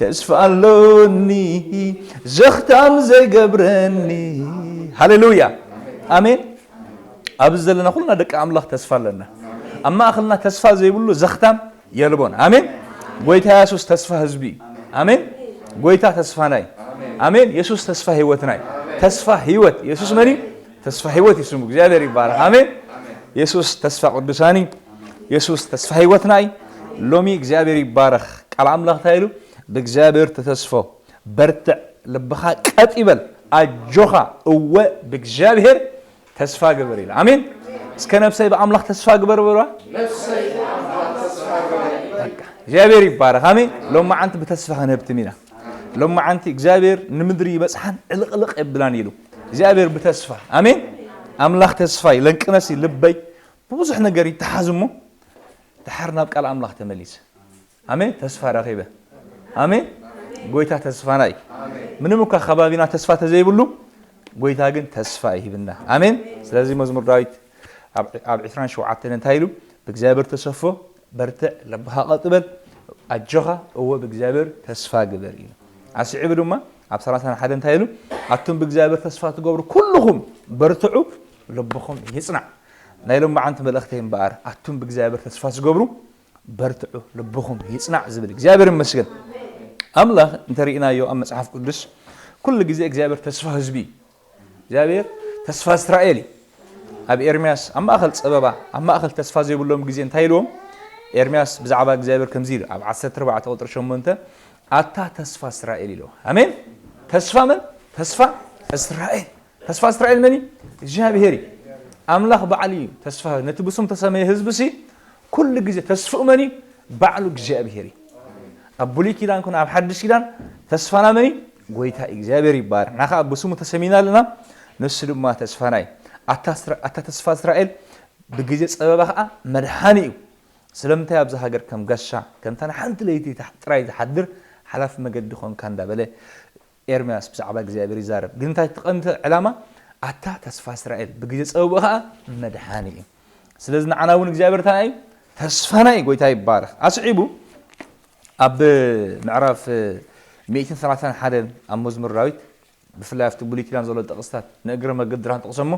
ተስፋ ኣሎኒ ዘኽታም ዘይገብረኒ። ሃሌሉያ፣ ኣሜን። ኣብዚ ዘለና ኩልና ደቂ ኣምላኽ ተስፋ ኣለና። ኣብ ማእኸልና ተስፋ ዘይብሉ ዘኽታም የልቦን። ኣሜን። ጎይታ የሱስ ተስፋ ህዝቢ እዩ። ኣሜን። ጎይታ ተስፋና እዩ። ኣሜን። የሱስ ተስፋ ህይወትና እዩ። ተስፋ ህይወት የሱስ መን እዩ? ተስፋ ህይወት እዩ ስሙ። እግዚኣብሔር ይባረኽ። ኣሜን። የሱስ ተስፋ ቅዱሳን እዩ። የሱስ ተስፋ ህይወትና እዩ። ሎሚ እግዚኣብሔር ይባረኽ። ቃል ኣምላኽ እንታይ ኢሉ? ብእግዚኣብሔር ተተስፎ፣ በርትዕ፣ ልብኻ ቀጥ ይበል፣ ኣጆኻ፣ እወ ብእግዚኣብሔር ተስፋ ግበር ኢሉ። ኣሜን። እስከ ነብሰይ ብኣምላኽ ተስፋ ግበር በሏ። በቃ፣ እግዚኣብሔር ይባረኽ። ኣሜን። ሎማዓንቲ ብተስፋ ክንህብትም ኢና። ሎማዓንቲ እግዚኣብሔር ንምድሪ ይበጽሓን ዕልቕልቕ የብላን ኢሉ። እግዚኣብሔር ብተስፋ። ኣሜን። ኣምላኽ ተስፋ እዩ። ለንቅነሲ ልበይ ብብዙሕ ነገር ይተሓዝ እሞ፣ ድሓር ናብ ቃል ኣምላኽ ተመሊሰ። ኣሜን። ተስፋ ረኺበ። ኣሜን። ጎይታ ተስፋና እዩ። ምንም እኳ ከባቢና ተስፋ ተዘይብሉ፣ ጎይታ ግን ተስፋ ይህብና። ኣሜን። ስለዚ መዝሙር ዳዊት ኣብ፣ ኣብ ዕስራን ሸውዓተን እንታይ ኢሉ? "ብእግዚኣብሔር ተሰፎ፣ በርትዕ፣ ልብኻ ቀጥ በል፣ ኣጆኻ፣ እወ ብእግዚኣብሔር ተስፋ ግበር" ኢሉ። ኣስዒቡ ድማ ኣብ ሰላሳን ሓደን እንታይ ኢሉ? "ኣቱም ብእግዚኣብሔር ተስፋ ትገብሩ ኩልኹም በርትዑ፣ ልብኹም ይጽናዕ።" ናይ ሎማዓንቲ መልእኽተይ እምበኣር፣ ኣቱም ብእግዚኣብሔር ተስፋ ትገብሩ በርትዑ፣ ልብኹም ይጽናዕ ዝብል። እግዚኣብሔር ይመስገን። ኣምላኽ እንተሪእናዮ ኣብ መጽሓፍ ቅዱስ፣ ኩሉ ግዜ እግዚኣብሔር ተስፋ ህዝቢ እዩ። እግዚኣብሔር ተስፋ እስራኤል እዩ። ኣብ ኤርምያስ ኣብ ማእከል ጸበባ፣ ኣብ ማእከል ተስፋ ዘይብሎም ግዜ እንታይ ኢልዎም? ኤርምያስ ብዛዕባ እግዚኣብሔር ከምዚ ኢሉ፣ ኣብ ዓሰርተ ኣርባዕተ ቁጽሪ ሸሞንተ፣ "ኣታ ተስፋ እስራኤል" ኢልዎ። ኣሜን። ተስፋ መን? ተስፋ እስራኤል። ተስፋ እስራኤል መን እዩ? እግዚኣብሔር እዩ። ኣምላኽ ባዕሉ እዩ ተስፋ፣ ነቲ ብስሙ ተሰመየ ህዝቢ ሲ ኩሉ ግዜ ተስፍኡ መን እዩ? ባዕሉ እግዚኣብሔር እዩ። ኣብ ብሉይ ኪዳን ኮነ ኣብ ሓድሽ ኪዳን ተስፋና መን እዩ? ጎይታ እዩ። እግዚኣብሔር ይባረክ። ንዓ ከኣ ብስሙ ተሰሚና ኣለና፣ ንሱ ድማ ተስፋና እዩ። ኣታ እስራ-፣ ኣታ ተስፋ እስራኤል፣ ብግዜ ጸበባ ከኣ መድሓኒ እዩ። ስለምንታይ ኣብዛ ሃገር ከም ጋሻ፣ ከምታ ንሓንቲ ለይቲ ትሕ-፣ ጥራይ ትሓድር ሓላፊ መገዲ ኾንካ እንዳበለ ኤርምያስ ብዛዕባ እግዚኣብሔር ይዛረብ። ግን እንታይ እቲ ቀንዲ ዕላማ? ኣታ ተስፋ እስራኤል፣ ብግዜ ጸበባ ከኣ መድሓኒ እዩ። ስለዚ ንዓና እውን እግዚኣብሔር እንታይ እዩ? ተስፋና እዩ። ጎይታ ይባረክ። ኣስዒቡ ኣብ ምዕራፍ ሚእትን ሰላሳን ሓደን ኣብ መዝሙር ዳዊት፣ ብፍላይ ኣብቲ ብሉይ ኪዳን ዘሎ ጥቕስታት ንእግረ መገድና ክንጠቕሶ እሞ፣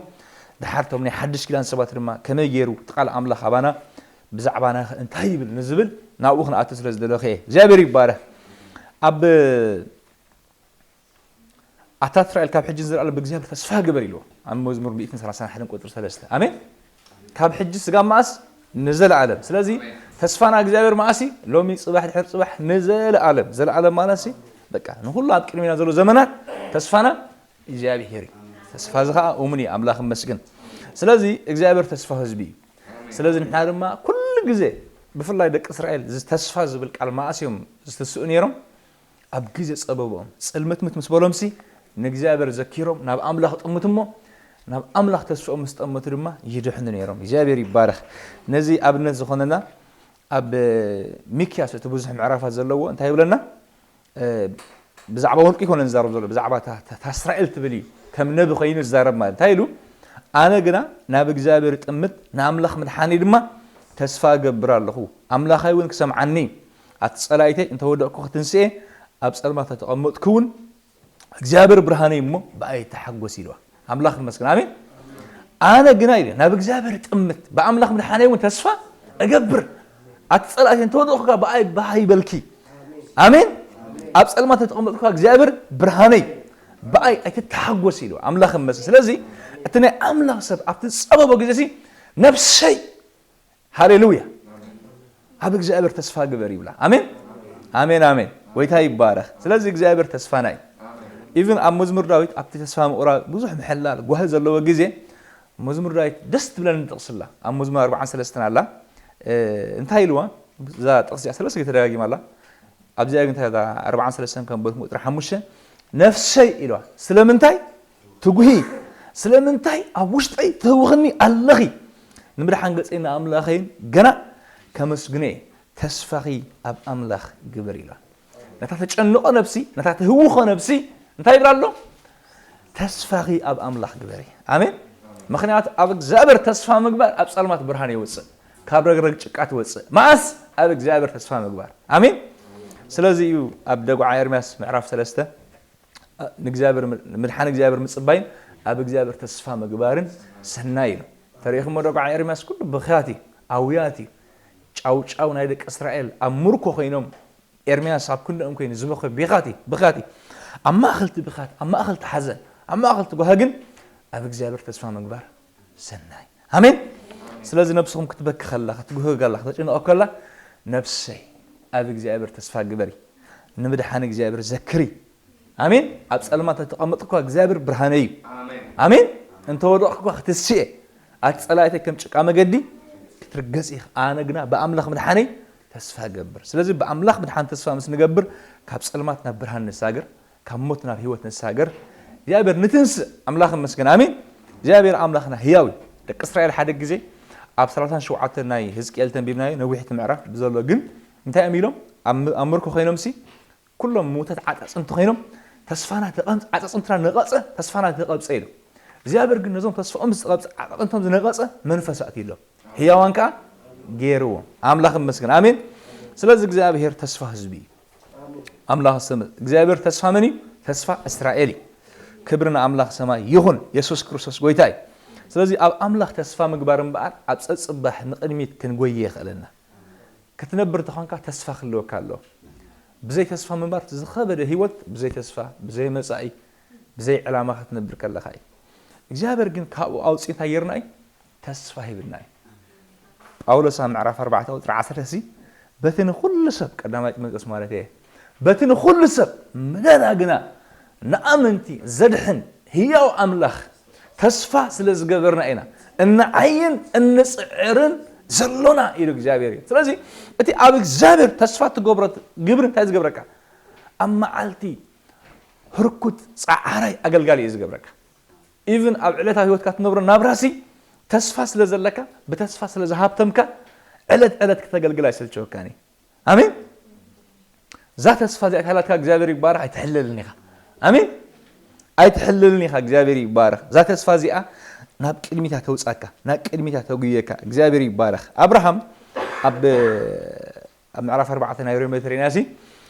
ድሓር እቶም ናይ ሓድሽ ኪዳን ሰባት ድማ ከመይ ገይሩ እቲ ቃል ኣምላኽ ኣባና ብዛዕባና ከ እንታይ ይብል ንዝብል ናብኡ ክንኣቱ ስለ ዝደለኹ እየ። እግዚኣብሔር ይባረክ። ኣብ ኣታ እስራኤል ካብ ሕጂ ንዘለኣለም ብእግዚኣብሔር ተስፋ ግበር ኢልዎ። ኣብ መዝሙር ሚእትን ሰላሳን ሓደን ቁጽሪ ሰለስተ። ኣሜን። ካብ ሕጂ ስጋብ መኣስ? ንዘለኣለም። ስለዚ ተስፋና እግዚኣብሔር መኣስ እዩ? ሎሚ፣ ጽባሕ፣ ድሕሪ ጽባሕ፣ ንዘለኣለም። ዘለኣለም ማለት ሲ በቃ ንኹሉ ኣብ ቅድሚና ዘሎ ዘመናት ተስፋና እግዚኣብሔር እዩ። ተስፋ እዚ ኸኣ እሙን እዩ። ኣምላኽ ይመስገን። ስለዚ እግዚኣብሔር ተስፋ ህዝቢ እዩ። ስለዚ ንሕና ድማ ኩሉ ግዜ ብፍላይ ደቂ እስራኤል እዚ ተስፋ ዝብል ቃል መኣስ እዮም ዝትስኡ ነይሮም? ኣብ ግዜ ጸበብኦም፣ ጽልምትምት ምስ በሎምሲ፣ ንእግዚኣብሔር ዘኪሮም ናብ ኣምላኽ ጠምቱ እሞ፣ ናብ ኣምላኽ ተስፍኦም ምስ ጠመቱ ድማ ይድሕኑ ነይሮም። እግዚኣብሔር ይባረኽ። ነዚ ኣብነት ዝኾነና ኣብ ሚክያስ፣ እቲ ብዙሕ ምዕራፋት ዘለዎ እንታይ ይብለና? እ፣ ብዛዕባ ውልቂ ይኮነን ዝዛረብ ዘሎ፣ ብዛዕባ እታ፣ እታ፣ እታ እስራኤል ትብል እዩ። ከም ነቢ ኮይኑ ዝዛረብ ማለት እንታይ ኢሉ? "ኣነ ግና ናብ እግዚኣብሔር እጥምት፣ ንኣምላኽ ምድሓኒ ድማ ተስፋ እገብር ኣለኹ። ኣምላኸይ እውን ክሰምዓኒ፣ ኣቲ ጸላኢተይ እንተወደቕኩ ክትንስኤ፣ ኣብ ጸልማት ተተቐመጥኩ እውን እግዚኣብሔር ብርሃነይ እሞ ብኣይ ይተሓጎስ" ኢልዋ። ኣምላኽ ይመስገን። ኣሜን። "ኣነ ግና" ኢለ "ናብ እግዚኣብሔር እጥምት፣ ብኣምላኽ ምድሓነይ እውን ተስፋ እገብር። ኣቲ ጸላእተይ እንተወደቕኩ ብኣይ ባህ ይበልኪ። ኣሜን። ኣብ ጸልማት ተተቐመጥኩ እግዚኣብሔር ብርሃነይ፣ ብኣይ ኣይትተሓጎስ" ኢልዋ። ኣምላኽ ይመስገን። ስለዚ እቲ ናይ ኣምላኽ ሰብ ኣብቲ ዝጸበቦ ግዜ ሲ "ነፍሰይ" ሃሌሉያ። "ኣብ እግዚኣብሔር ተስፋ ግበር" ይብላ። ኣሜን፣ ኣሜን፣ ኣሜን። ጎይታ ይባረኽ። ስለዚ እግዚኣብሔር ተስፋና እዩ። ኢቭን ኣብ መዝሙር ዳዊት ኣብቲ ተስፋ ምቑራጽ ብዙሕ ምሕላል ጓሂ ዘለዎ ግዜ መዝሙር ዳዊት ደስ ትብለኒ ጥቕሲ ኣላ። ኣብ መዝሙር ኣርባዓን ሰለስተን ኣላ። እ፣ እንታይ ኢልዋ? እዛ ጥቕሲ እዚኣ ሰለስተ ግዜ ተደጋጊማ ኣላ። ኣብዚኣ ግን እንታይ እዛ ኣርባዓን ሰለስተን ከም በልኩም ቁጽሪ ሓሙሽተ፣ "ነፍሰይ" ኢልዋ። ስለምንታይ ትጉሂ? ስለምንታይ ኣብ ውሽጠይ ትህውኽኒ ኣለኺ? ንምድሓን ገጸይ ንኣምላኸይን ገና ከመስግኖ እየ። ተስፋኺ ኣብ ኣምላኽ ግበሪ ኢልዋ። ነታ ተጨንቖ ነብሲ፣ ነታ ትህውኾ ነብሲ እንታይ ይብላ ኣሎ? ተስፋኺ ኣብ ኣምላኽ ግበሪ። ኣሜን። ምኽንያቱ ኣብ እግዚኣብሔር ተስፋ ምግባር ኣብ ጸልማት ብርሃን የውጽእ፣ ካብ ረግረግ ጭቃ ትወጽእ። መኣስ? ኣብ እግዚኣብሔር ተስፋ ምግባር። ኣሜን። ስለዚ እዩ ኣብ ደጉዓ ኤርምያስ ምዕራፍ ሰለስተ ንእግዚኣብሔር ምድሓን እግዚኣብሔር ምጽባይን ኣብ እግዚኣብሔር ተስፋ ምግባርን ሰናይ ኢሉ። ተሪእኹሞ ደጉዓ ኤርምያስ ኩሉ ብኽያት እዩ፣ ኣውያት እዩ። ጫውጫው ናይ ደቂ እስራኤል ኣብ ምርኮ ኮይኖም ኤርምያስ ኣብ ክንድኦም ኮይኑ ዝበኸ ብኻት እዩ፣ ብኻት እዩ። ኣብ ማእኸል እቲ ብኻት፣ ኣብ ማእኸል እቲ ሓዘን፣ ኣብ ማእኸል እቲ ጓሂ ግን ኣብ እግዚኣብሔር ተስፋ ምግባር ሰናይ። ኣሜን። ስለዚ ነብስኹም ክትበኪ ከላ፣ ክትጉህግ ከላ፣ ክትጭነቕ ከላ ነብሰይ ኣብ እግዚኣብሔር ተስፋ ግበሪ፣ ንምድሓን እግዚኣብሔር ዘክሪ። ኣሜን። ኣብ ጸልማት ተተቐመጥኩ እግዚኣብሔር ብርሃነይ እዩ። ኣሜን። እንተወደቕኩ ክትስኤ፣ ኣቲ ጸላእተይ ከም ጭቃ መገዲ ክትርገጽ ኢኻ። ኣነ ግና ብኣምላኽ ምድሓነይ ተስፋ እገብር። ስለዚ ብኣምላኽ ምድሓን ተስፋ ምስ ንገብር ካብ ጸልማት ናብ ብርሃን ንሳገር፣ ካብ ሞት ናብ ህይወት ንሳገር። እግዚኣብሔር ንትንስእ ኣምላኽ ይመስገን። ኣሜን። እግዚኣብሔር ኣምላኽና ህያው እዩ። ደቂ እስራኤል ሓደ ግዜ ኣብ ሰላሳን ሸውዓተን ናይ ህዝቅኤል ተንቢብናዮ ነዊሕቲ ምዕራፍ ብዘሎ ግን እንታይ እዮም ኢሎም? ኣብ ኣብ ምርኮ ኮይኖም ሲ ኩሎም ምውታት ዓጻጽምቲ ኮይኖም ተስፋና ተቐምጽ ዓጻጽምትና ነቐጸ ተስፋና ተቐብጸ ኢሎም። እግዚኣብሔር ግን ነዞም ተስፋኦም ዝተቐብጸ ዓጻጽምቶም ዝነቐጸ መንፈስ ኣትዩሎም። ህያዋን ከኣ ገይርዎም። ኣምላኽ ይመስገን። ኣሜን። ስለዚ እግዚኣብሔር ተስፋ ህዝቢ እዩ። ኣምላኽ ስም እግዚኣብሔር ተስፋ መን እዩ? ተስፋ እስራኤል እዩ። ክብሪ ንኣምላኽ ሰማይ ይኹን። የሱስ ክርስቶስ ጎይታ እዩ። ስለዚ ኣብ ኣምላኽ ተስፋ ምግባር እምበኣር ኣብ ጸጽባሕ ንቕድሚት ክንጎየ የኽእለና። ክትነብር ተኾንካ ተስፋ ክህልወካ ኣለዎ። ብዘይ ተስፋ ምንባር ዝኸበደ ህይወት ብዘይ ተስፋ፣ ብዘይ መጻኢ፣ ብዘይ ዕላማ ክትነብር ከለኻ እዩ። እግዚኣብሔር ግን ካብኡ ኣውጺኡ እንታይ ጌርና እዩ? ተስፋ ሂብና እዩ። ጳውሎስ ኣብ ምዕራፍ ኣርባዕተ ቁጽሪ ዓሰርተ ሲ በቲ ንኹሉ ሰብ፣ ቀዳማይ ጢሞቴዎስ ማለት እየ፣ በቲ ንኹሉ ሰብ ምለላ ግና ንኣመንቲ ዘድሕን ህያው ኣምላኽ ተስፋ ስለ ዝገበርና ኢና እንዓይን እንጽዕርን ዘሎና ኢሉ እግዚኣብሔር እዩ። ስለዚ እቲ ኣብ እግዚኣብሔር ተስፋ ትገብሮ ግብሪ እንታይ ዝገብረካ? ኣብ መዓልቲ ህርኩት ጸዓራይ ኣገልጋሊ እዩ ዝገብረካ። ኢቭን ኣብ ዕለታዊ ህይወትካ ትነብሮ ናብራሲ ተስፋ ስለ ዘለካ ብተስፋ ስለ ዝሃብተምካ ዕለት ዕለት ክተገልግል ኣይሰልቸወካን እዩ። ኣሜን። እዛ ተስፋ እዚኣ ካላትካ እግዚኣብሔር ይባረኽ ኣይትሕለልን ኢኻ። ኣሜን። ኣይትሕለልን ኢኻ። እግዚኣብሔር ይባረኽ። እዛ ተስፋ እዚኣ ናብ ቅድሚታ ተውጻካ፣ ናብ ቅድሚታ ተጉየካ። እግዚኣብሔር ይባረኽ። ኣብርሃም ኣብ ኣብ ምዕራፍ ኣርባዕተ ናይ ሮሜ ተሪእናሲ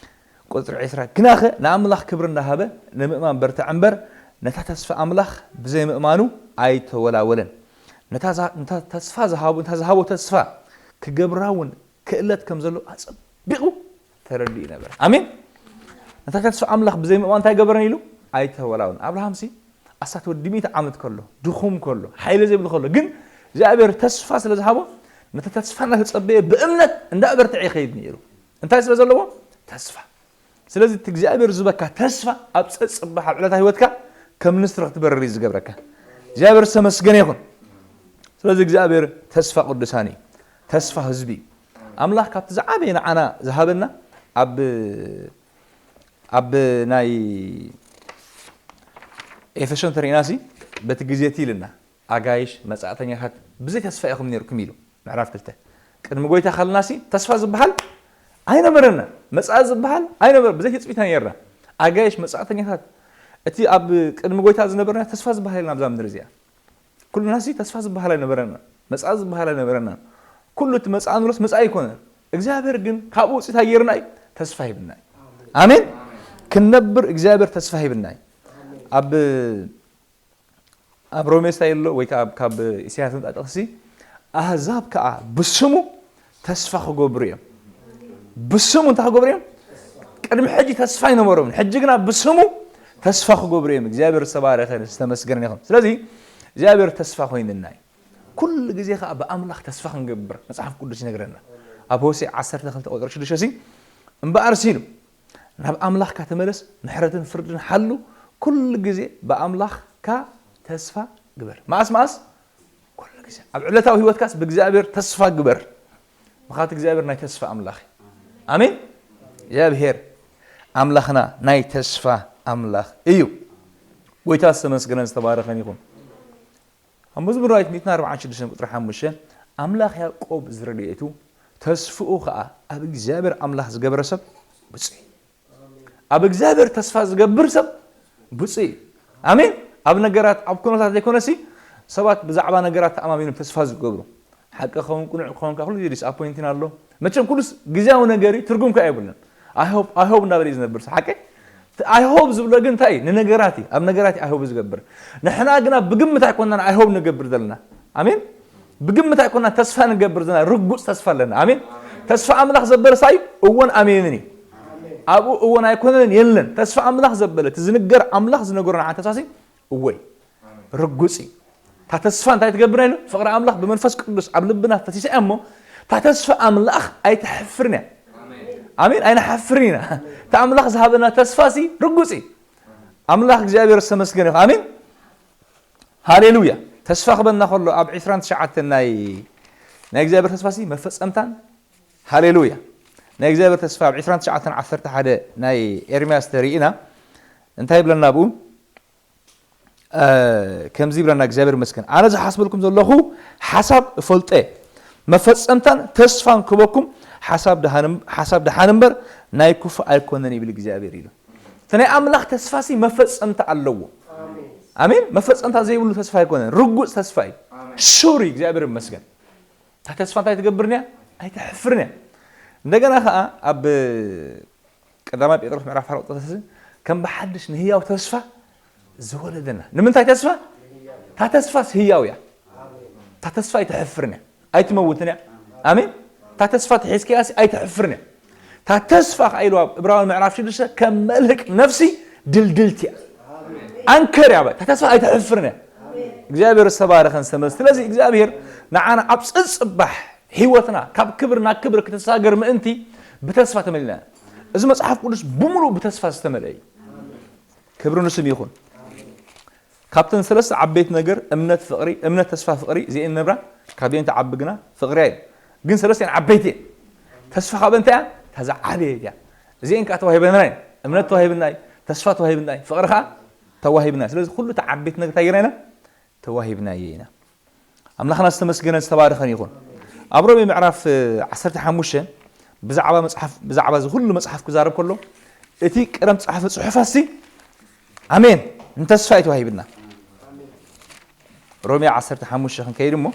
ቁጽሪ ዕስራ ግናኸ ንኣምላኽ ክብሪ እንዳሃበ ንምእማን በርትዐ እምበር ነታ ተስፋ ኣምላኽ ብዘይ ምእማኑ ኣይተወላወለን። ነታ ተስፋ ዝሃቦ ተስፋ ክገብራ እውን ክእለት ከም ዘሎ ኣጸቢቑ ተረዲኡ ነበረ። ኣሜን። ነታ ተስፋ ኣምላኽ ብዘይ ምእማን እንታይ ገበረን ኢሉ ኣይተወላወለን። ኣብርሃምሲ ኣስታት ወዲ ሚእቲ ዓመት ከሎ ድኹም ከሎ ሓይሊ ዘይብሉ ከሎ ግን እግዚኣብሔር ተስፋ ስለ ዝሃቦ ነቲ ተስፋ እናተጸበየ ብእምነት እንዳበርትዐ ይኸይድ ነይሩ። እንታይ ስለ ዘለዎ? ተስፋ። ስለዚ እቲ እግዚኣብሔር ዝበካ ተስፋ ኣብ ጸጽባሕ ኣብ ዕለታ ህይወትካ ከም ንስሪ ክትበርር እዩ ዝገብረካ። እግዚኣብሔር ዝተመስገነ ይኹን። ስለዚ እግዚኣብሔር ተስፋ ቅዱሳን እዩ። ተስፋ ህዝቢ እዩ። ኣምላኽ ካብቲ ዝዓበየ ንዓና ዝሃበና ኣብ ኣብ ናይ ኤፌሶን ተሪእናሲ በቲ ግዜ እቲ ኢልና ኣጋይሽ መጻእተኛታት ብዘይ ተስፋ ኢኹም ነርኩም ኢሉ። ምዕራፍ ክልተ ቅድሚ ጎይታ ከለናሲ ተስፋ ዝበሃል ኣይነበረና። መጻኢ ዝበሃል ኣይነበረ ብዘይ ትጽቢት ነርና። ኣጋይሽ መጻእተኛታት እቲ ኣብ ቅድሚ ጎይታ ዝነበረና ተስፋ ዝበሃል የለን ኣብዛ ምድሪ እዚኣ። ኩልናሲ ተስፋ ዝበሃል ኣይነበረና፣ መጻኢ ዝበሃል ኣይነበረና። ኩሉ እቲ መጻኢ ንብሎስ መጻኢ ኣይኮነን። እግዚኣብሔር ግን ካብኡ ውፅኢት ኣየርና እዩ፣ ተስፋ ሂብና እዩ። ኣሜን። ክንነብር እግዚኣብሔር ተስፋ ሂብና እዩ። ኣብ ኣብ ሮሜ ስታይ ኣሎ ወይ ከዓ ካብ ኢሳያስ መጣ ጥቕሲ ኣህዛብ ከዓ ብስሙ ተስፋ ክገብሩ እዮም። ብስሙ እንታይ ክገብሩ እዮም? ቅድሚ ሕጂ ተስፋ ኣይነበሮምን፣ ሕጂ ግና ብስሙ ተስፋ ክገብሩ እዮም። እግዚኣብሔር ዝተባረኸ ዝተመስገነ ይኹን። ስለዚ እግዚኣብሔር ተስፋ ኮይንና እዩ። ኩሉ ግዜ ከዓ ብኣምላኽ ተስፋ ክንገብር መጽሓፍ ቅዱስ ይነግረና። ኣብ ሆሴዕ ዓሰርተ ክልተ ቁፅሪ ሽዱሽተ ሲ እምበኣር ሲሉ ናብ ኣምላኽካ ተመለስ፣ ምሕረትን ፍርድን ሓሉ፣ ኩሉ ግዜ ብኣምላኽካ ተስፋ ግበር። መኣስ መኣስ? ኩሉ ግዜ ኣብ ዕለታዊ ህይወትካስ ብእግዚኣብሔር ተስፋ ግበር። ምኽንያቱ እግዚኣብሔር ናይ ተስፋ ኣምላኽ እዩ። ኣሜን። እግዚኣብሔር ኣምላኽና ናይ ተስፋ ኣምላኽ እዩ። ጎይታ ዝተመስገነን ዝተባረኸን ይኹን። ኣብ መዝሙር ዳዊት ሚእትን ኣርባዓን ሽዱሽተን ቁፅሪ ሓሙሽተ ኣምላኽ ያዕቆብ ዝረድኤቱ ተስፍኡ ከዓ ኣብ እግዚኣብሔር ኣምላኽ ዝገበረ ሰብ ብፁዕ እዩ። ኣብ እግዚኣብሔር ተስፋ ዝገብር ሰብ ብፁዕ እዩ። ኣሜን። ኣብ ነገራት ኣብ ኩነታት ዘይኮነሲ ሰባት ብዛዕባ ነገራት ተኣማሚኖም ተስፋ ዝገብሩ ሓቂ ኸውን ቅኑዕ ክኸውን ከዓ ኩሉ ዲስኣፖይንቲን ኣሎ። መቸም ኩሉስ ግዜያዊ ነገር እዩ፣ ትርጉም ከዓ የብሉን። I hope I hope እናበለ እዩ ዝነብር ሰብ ሓቀይ። I hope ዝብሎ ግን እንታይ እዩ? ንነገራት እዩ። ኣብ ነገራት እዩ I hope ዝገብር። ንሕና ግና ብግምት ኣይኮናን I hope ንገብር ዘለና። ኣሜን። ብግምት ኣይኮናን ተስፋ ንገብር ዘለና፣ ርጉጽ ተስፋ ኣለና። ኣሜን። ተስፋ ኣምላኽ ዘበለ ሳይ እወን ኣሜንን እዩ። ኣብኡ እወን ኣይኮነን የለን። ተስፋ ኣምላኽ ዘበለ፣ እቲ ዝንገር ኣምላኽ ዝነገሮ ንዓና ተስፋ ሲ እወይ ርጉጽ እዩ። እታ ተስፋ እንታይ ትገብር ኢሉ? ፍቕሪ ኣምላኽ ብመንፈስ ቅዱስ ኣብ ልብና ፈሲሳ እያ እሞ፣ እታ ተስፋ ኣምላኽ ኣይትሐፍርን እያ። ኣሜን። ኣይንሓፍርን ኢና። እታ ኣምላኽ ዝሃበና ተስፋ ሲ ርጉጽ እዩ። ኣምላኽ እግዚኣብሔር ዝተመስገነ ይኹን። ኣሜን። ሃሌሉያ። ተስፋ ክበና ከሎ ኣብ ዕስራን ትሽዓተን ናይ ናይ እግዚኣብሔር ተስፋ ሲ መፈጸምታን፣ ሃሌሉያ፣ ናይ እግዚኣብሔር ተስፋ ኣብ ዕስራን ትሽዓተን ዓሰርተ ሓደ ናይ ኤርምያስ ተሪእና እንታይ ይብለና ብኡ? እ፣ ከምዚ ይብለና እግዚኣብሔር ይመስገን። ኣነ ዝሓስበልኩም ዘለኹ ሓሳብ እፈልጦ እየ፣ መፈጸምታን ተስፋን ክበኩም ሓሳብ ደሃን፣ ሓሳብ ደሓን እምበር ናይ ክፉእ ኣይኮነን ይብል እግዚኣብሔር ኢሉ። እቲ ናይ ኣምላኽ ተስፋ ሲ መፈጸምታ ኣለዎ። ኣሜን። መፈጸምታ ዘይብሉ ተስፋ ኣይኮነን፣ ርጉጽ ተስፋ እዩ። ሹር እዩ። እግዚኣብሔር ይመስገን። እታ ተስፋ እንታይ ትገብርንያ? ኣይትሕፍርንያ። እንደገና ከዓ ኣብ ቀዳማይ ጴጥሮስ ምዕራፍ ሓደ ቁፅሪ ሰለስተ፣ ከም ብሓድሽ ንህያው ተስፋ ዝወለደና። ንምንታይ ተስፋ? እታ ተስፋስ ህያው እያ። እታ ተስፋ ኣይትሕፍርን እያ። ኣይትመውትን እያ። ኣሜን። እታ ተስፋ ተሒዝክያ ሲ ኣይትሕፍርን እያ። እታ ተስፋ ከዓ ኢሉ ኣብ ዕብራውያን ምዕራፍ ሽዱሽተ ከም መልህቅ ነፍሲ ድልድልቲ እያ። ኣንከር እያ። እታ ተስፋ ኣይትሕፍርን እያ። እግዚኣብሔር ዝተባረኸን ዝተመስ-፣ ስለዚ እግዚኣብሔር ንዓና ኣብ ፅፅባሕ ህይወትና ካብ ክብር ናብ ክብር ክትሰጋገር ምእንቲ ብተስፋ ተመሊና። እዚ መጽሓፍ ቅዱስ ብምሉእ ብተስፋ ዝተመልአ እዩ። ክብሪ ንስም ይኹን። ካብተን ሰለስተ ዓበይቲ ነገር እምነት፣ ፍቕሪ፣ እምነት፣ ተስፋ፣ ፍቕሪ እዚኤን ነብራ። ካብየን ትዓቢ ግና ፍቕሪ እያ። ግን ሰለስቲኣን ዓበይቲ እየን። ተስፋ ካብ እንታይ እያ? እታ ዝዓበየት እያ። እዚኤን ከዓ ተዋሂበና እየን። እምነት ተዋሂብና እዩ፣ ተስፋ ተዋሂብና እዩ፣ ፍቕሪ ከዓ ተዋሂብና እዩ። ስለዚ ኩሉ እታ ዓበይቲ ነገር እንታይ ጌርና ኢና? ተዋሂብናዮ ኢና። ኣምላኽና ዝተመስገነን ዝተባረኸን ይኹን። ኣብ ሮሜ ምዕራፍ ዓሰርተ ሓሙሽተ ብዛዕባ መጽሓፍ፣ ብዛዕባ እዚ ኩሉ መጽሓፍ ክዛረብ ከሎ እቲ ቀደም ጸሓፊ ጽሑፋት ሲ ኣሜን ንተስፋ እዩ ተዋሂብና። ሮሜ ዓሰርተ ሓሙሽተ ክንከይድ እሞ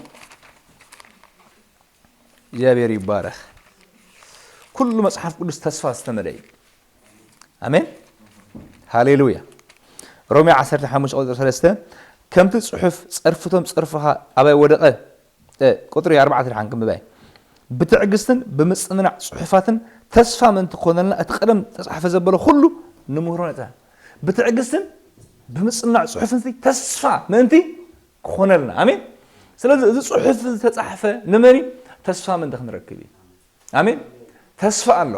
እግዚኣብሔር ይባረኽ። ኩሉ መጽሓፍ ቅዱስ ተስፋ ዝተመልአ እዩ። ኣሜን ሃሌሉያ። ሮሜ ዓሰርተ ሓሙሽተ ቁፅሪ ሰለስተ ከምቲ ፅሑፍ ጸርፍቶም ጸርፍኻ ኣባይ ወደቐ፣ እ፣ ቁፅሪ ኣርባዕተ ድሓን ክንብባይ ብትዕግስትን ብምፅንናዕ ፅሑፋትን ተስፋ ምእንቲ ክኾነልና እቲ ቀደም ተፃሕፈ ዘበለ ኩሉ ንምህሮ ነፃ ብትዕግስትን ብምፅንናዕ ፅሑፍን ተስፋ ምእንቲ ክኾነልና። ኣሜን። ስለዚ እዚ ጽሑፍ ዝተጻሕፈ ንመን እዩ? ተስፋ ምእንቲ ክንረክብ እዩ። ኣሜን። ተስፋ ኣሎ።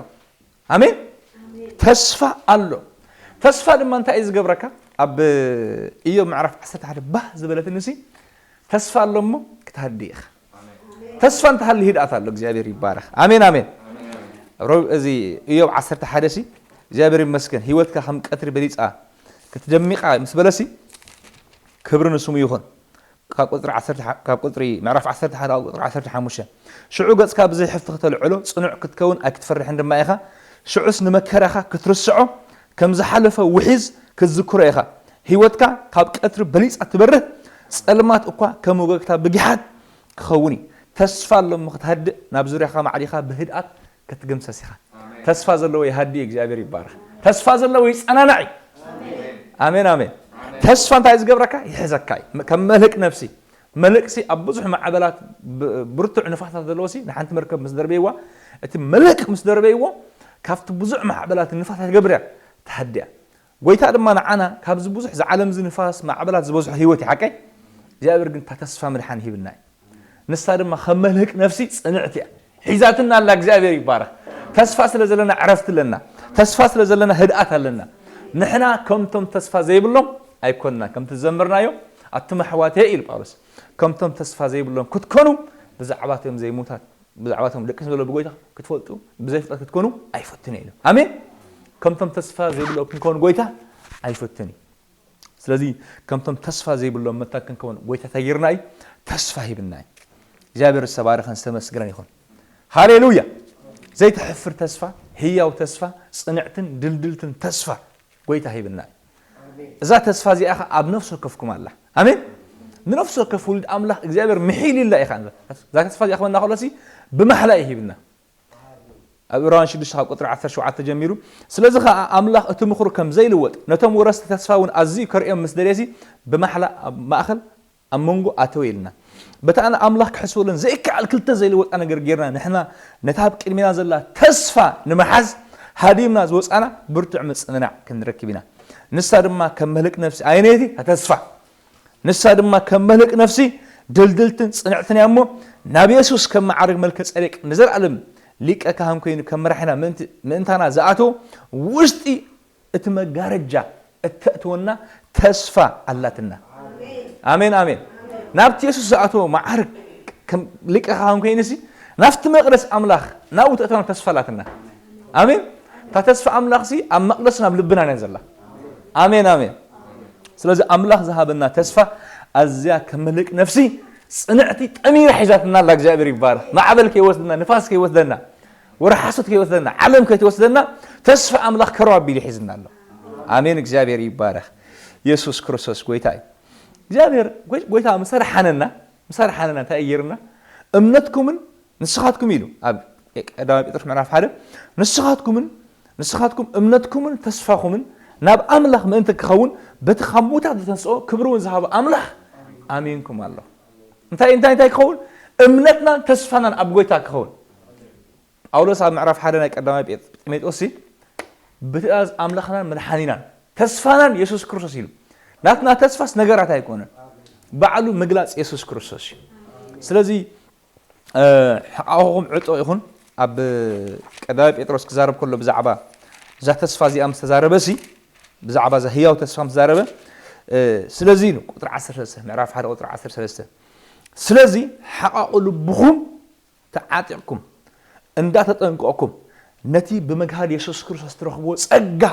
ኣሜን። ተስፋ ኣሎ። ተስፋ ድማ እንታይ እዩ ዝገብረካ? ኣብ ኢዮብ ምዕራፍ ዓሰርተ ሓደ ባህ ዝበለትኒ ሲ ተስፋ ኣሎ እሞ ክትሃዲ ኢኻ። ተስፋ እንተሃሊ ህድኣት ኣሎ። እግዚኣብሔር ይባረኽ። ኣሜን፣ ኣሜን። ሮ-፣ እዚ ኢዮብ ዓሰርተ ሓደ ሲ እግዚኣብሔር ይመስገን ህይወትካ ከም ቀትሪ በሊጻ ክትደሚቓ ምስ በለሲ ክብሪ ንስሙ ይኹን። ካብ ቁፅሪ ዓሰርተ፣ ካብ ቁፅሪ ምዕራፍ ዓሰርተ ሓደ ኣብ ቁፅሪ ዓሰርተ ሓሙሽተ ሽዑ ገፅካ ብዘይ ሕፍቲ ከተልዕሎ ፅኑዕ ክትከውን ኣይክትፈርሕን ድማ ኢኻ። ሽዑስ ንመከራኻ ክትርስዖ ከም ዝሓለፈ ውሒዝ ክትዝክሮ ኢኻ። ህይወትካ ካብ ቀትሪ በሊፃ ትበርህ፣ ፀልማት እኳ ከም ወገግታ ብጊሓት ክኸውን እዩ። ተስፋ ኣሎ እሞ ክትሃድእ ናብ ዙርያኻ ማዕዲኻ ብህድኣት ክትግምሰስ ኢኻ። ኣሜን። ተስፋ ዘለዎ ይሃዲ እዩ። እግዚኣብሔር ይባረኽ። ተስፋ ዘለዎ ይጸናናዕ እዩ። ኣሜን፣ ኣሜን። ኣሜን። ተስፋ እንታይ ዝገብረካ? ይሕዘካ እዩ። ከም መልህቅ ነፍሲ። መልህቅሲ ኣብ ብዙሕ ማዕበላት ብ-፣ ብርቱዕ ንፋሳት ዘለዎሲ ንሓንቲ መርከብ ምስ ደርበይዋ፣ እቲ መልህቅ ምስ ደርበይዎ ካብቲ ብዙሕ ማዕበላት ንፋሳት ይገብር እያ፣ ትሃድያ። ጎይታ ድማ ንዓና ካብዚ ብዙሕ ዝዓለም እዚ ንፋስ ማዕበላት ዝበዝሖ ህይወት እዩ፣ ሓቀይ? እግዚኣብሔር ግን እታ ተስፋ ምድሓን ሂብና እዩ። ንሳ ድማ ከም መልህቅ ነፍሲ ጽንዕቲ እያ። ሒዛትና ኣላ። እግዚኣብሔር ይባረኽ። ተስፋ ስለ ዘለና ዕረፍቲ ኣለና። ተስፋ ስለ ዘለና ህድኣት ኣለና። ንሕና ከምቶም ተስፋ ዘይብሎም ኣይኮንና። ከምቲ ዝዘመርናዮ፣ ኣቱም ኣሕዋተየ ኢሉ ጳውሎስ፣ ከምቶም ተስፋ ዘይብሎም ክትኮኑ ብዛዕባቶም ዘይሙታት፣ ብዛዕባቶም ደቂ ስለ ብጎይታ ክትፈልጡ ብዘይ ፍልጠት ክትኮኑ ኣይፈትን ኢሉ። ኣሜን። ከምቶም ተስፋ ዘይብሎም ክንኮኑ ጎይታ ኣይፈትን እዩ። ስለዚ ከምቶም ተስፋ ዘይብሎም መታን ክንከውን ጎይታ እንታይ ጌርና እዩ? ተስፋ ሂብና እዩ። እግዚኣብሔር ዝተባረኸን ዝተመስገነን ይኹን። ሃሌሉያ። ዘይትሕፍር ተስፋ፣ ህያው ተስፋ፣ ጽንዕትን ድልድልትን ተስፋ ጎይታ ሂብና እዩ። እዛ ተስፋ እዚኣ ኸ ኣብ ነፍሲ ወከፍኩም ኣላ። ኣሜን። ንነፍሲ ወከፍ ውሉድ ኣምላኽ እግዚኣብሔር ምሒሉላ እዩ ኸዓ። እዛ ተስፋ እዚኣ ክበና ከሎሲ ብማሕላ እዩ ሂብና። ኣብ ዕብራውያን ሽዱሽተ ካብ ቁጽሪ ዓሰርተ ሸውዓተ ጀሚሩ። ስለዚ ኸኣ ኣምላኽ እቲ ምኽሩ ከም ዘይልወጥ፣ ነቶም ወረስቲ ተስፋ እውን ኣዝዩ ከርእዮም ምስ ደልየሲ፣ ብማሕላ ኣብ ማእከል ኣብ መንጎ ኣተወ ኢልና። በታ ንኣምላኽ ክሕስበለን ዘይከኣል ክልተ ዘይልወጣ ነገር ጌርና፣ ንሕና ነታ ኣብ ቅድሜና ዘላ ተስፋ ንምሓዝ ሃዲምና ዝወጻና ብርቱዕ ምጽንናዕ ክንረክብ ኢና። ንሳ ድማ ከም መልህቅ ነፍሲ ኣየነይቲ? እታ ተስፋ። ንሳ ድማ ከም መልህቅ ነፍሲ ድልድልትን ጽንዕትን እያ እሞ፣ ናብ የሱስ ከም መዓርግ መልከ ጸዴቅ ንዘለኣለም ሊቀ ካህን ኮይኑ ከም መራሒና ምእንቲ-፣ ምእንታና ዝኣተወ ውሽጢ እቲ መጋረጃ እተእትወና ተስፋ ኣላትና። ኣሜን፣ ኣሜን። ናብቲ የሱስ ዝኣተወ መዓርግ ከም ሊቀ ካህን ኮይኑሲ፣ ናብቲ መቕደስ ኣምላኽ ናብኡ ተእትወና ተስፋ ኣላትና። ኣሜን። እታ ተስፋ ኣምላኽሲ ኣብ መቕደስና ኣብ ልብና እያ ዘላ። ኣሜን፣ ኣሜን። ስለዚ ኣምላኽ ዝሃበና ተስፋ ኣዝያ ከም መልህቅ ነፍሲ ጽንዕቲ፣ ጠሚራ ሒዛትና ኣላ። እግዚኣብሔር ይባረኽ። ማዕበል ከይወስደና፣ ንፋስ ከይወስደና፣ ወረ ሓሶት ከይወስደና፣ ዓለም ከይትወስደና፣ ተስፋ ኣምላኽ ከረው ኣቢሉ ሒዝና ኣሎ። ኣሜን። እግዚኣብሔር ይባረኽ። የሱስ ክርስቶስ ጎይታ እዩ። እግዚኣብሔር ጎይ-፣ ጎይታ ምስ ኣድሓነና፣ ምስ ኣድሓነና እንታይ እዩ ገይሩና? እምነትኩምን ንስኻትኩም ኢሉ ኣብ ቀዳማይ ጴጥሮስ ምዕራፍ ሓደ፣ ንስኻትኩምን፣ ንስኻትኩም እምነትኩምን ተስፋኹምን ናብ ኣምላኽ ምእንቲ ክኸውን፣ በቲ ካብ ሙታት ዝተንስኦ ክብሪ እውን ዝሃቦ ኣምላኽ ኣሚንኩም ኣሎ። እንታይ፣ እንታይ፣ እንታይ ክኸውን? እምነትናን ተስፋናን ኣብ ጎይታ ክኸውን። ጳውሎስ ኣብ ምዕራፍ ሓደ ናይ ቀዳማይ ጴጥ-፣ ጢሞቴዎስ ሲ፣ ብትእዛዝ ኣምላኽናን መድሓኒናን ተስፋናን የሱስ ክርስቶስ ኢሉ። ናትና ተስፋስ ነገራት ኣይኮነን። ባዕሉ ምግላጽ የሱስ ክርስቶስ እዩ። ስለዚ፣ እ፣ ሕቓኹም ዕጦ ይኹን። ኣብ ቀዳማይ ጴጥሮስ ክዛረብ ከሎ ብዛዕባ እዛ ተስፋ እዚኣ ምስ ተዛረበ ሲ፣ ብዛዕባ እዛ ህያው ተስፋ ምስ ተዛረበ፣ እ፣ ስለዚ ኢሉ ቁጽሪ ዓሰርተ ሰለስተ፣ ምዕራፍ ሓደ ቁጽሪ ዓሰርተ ሰለስተ፣ ስለዚ ሕቓቑ ልብኹም ተዓጢቕኩም እንዳተጠንቀቕኩም ነቲ ብመግሃድ የሱስ ክርስቶስ ትረኽብዎ ጸጋ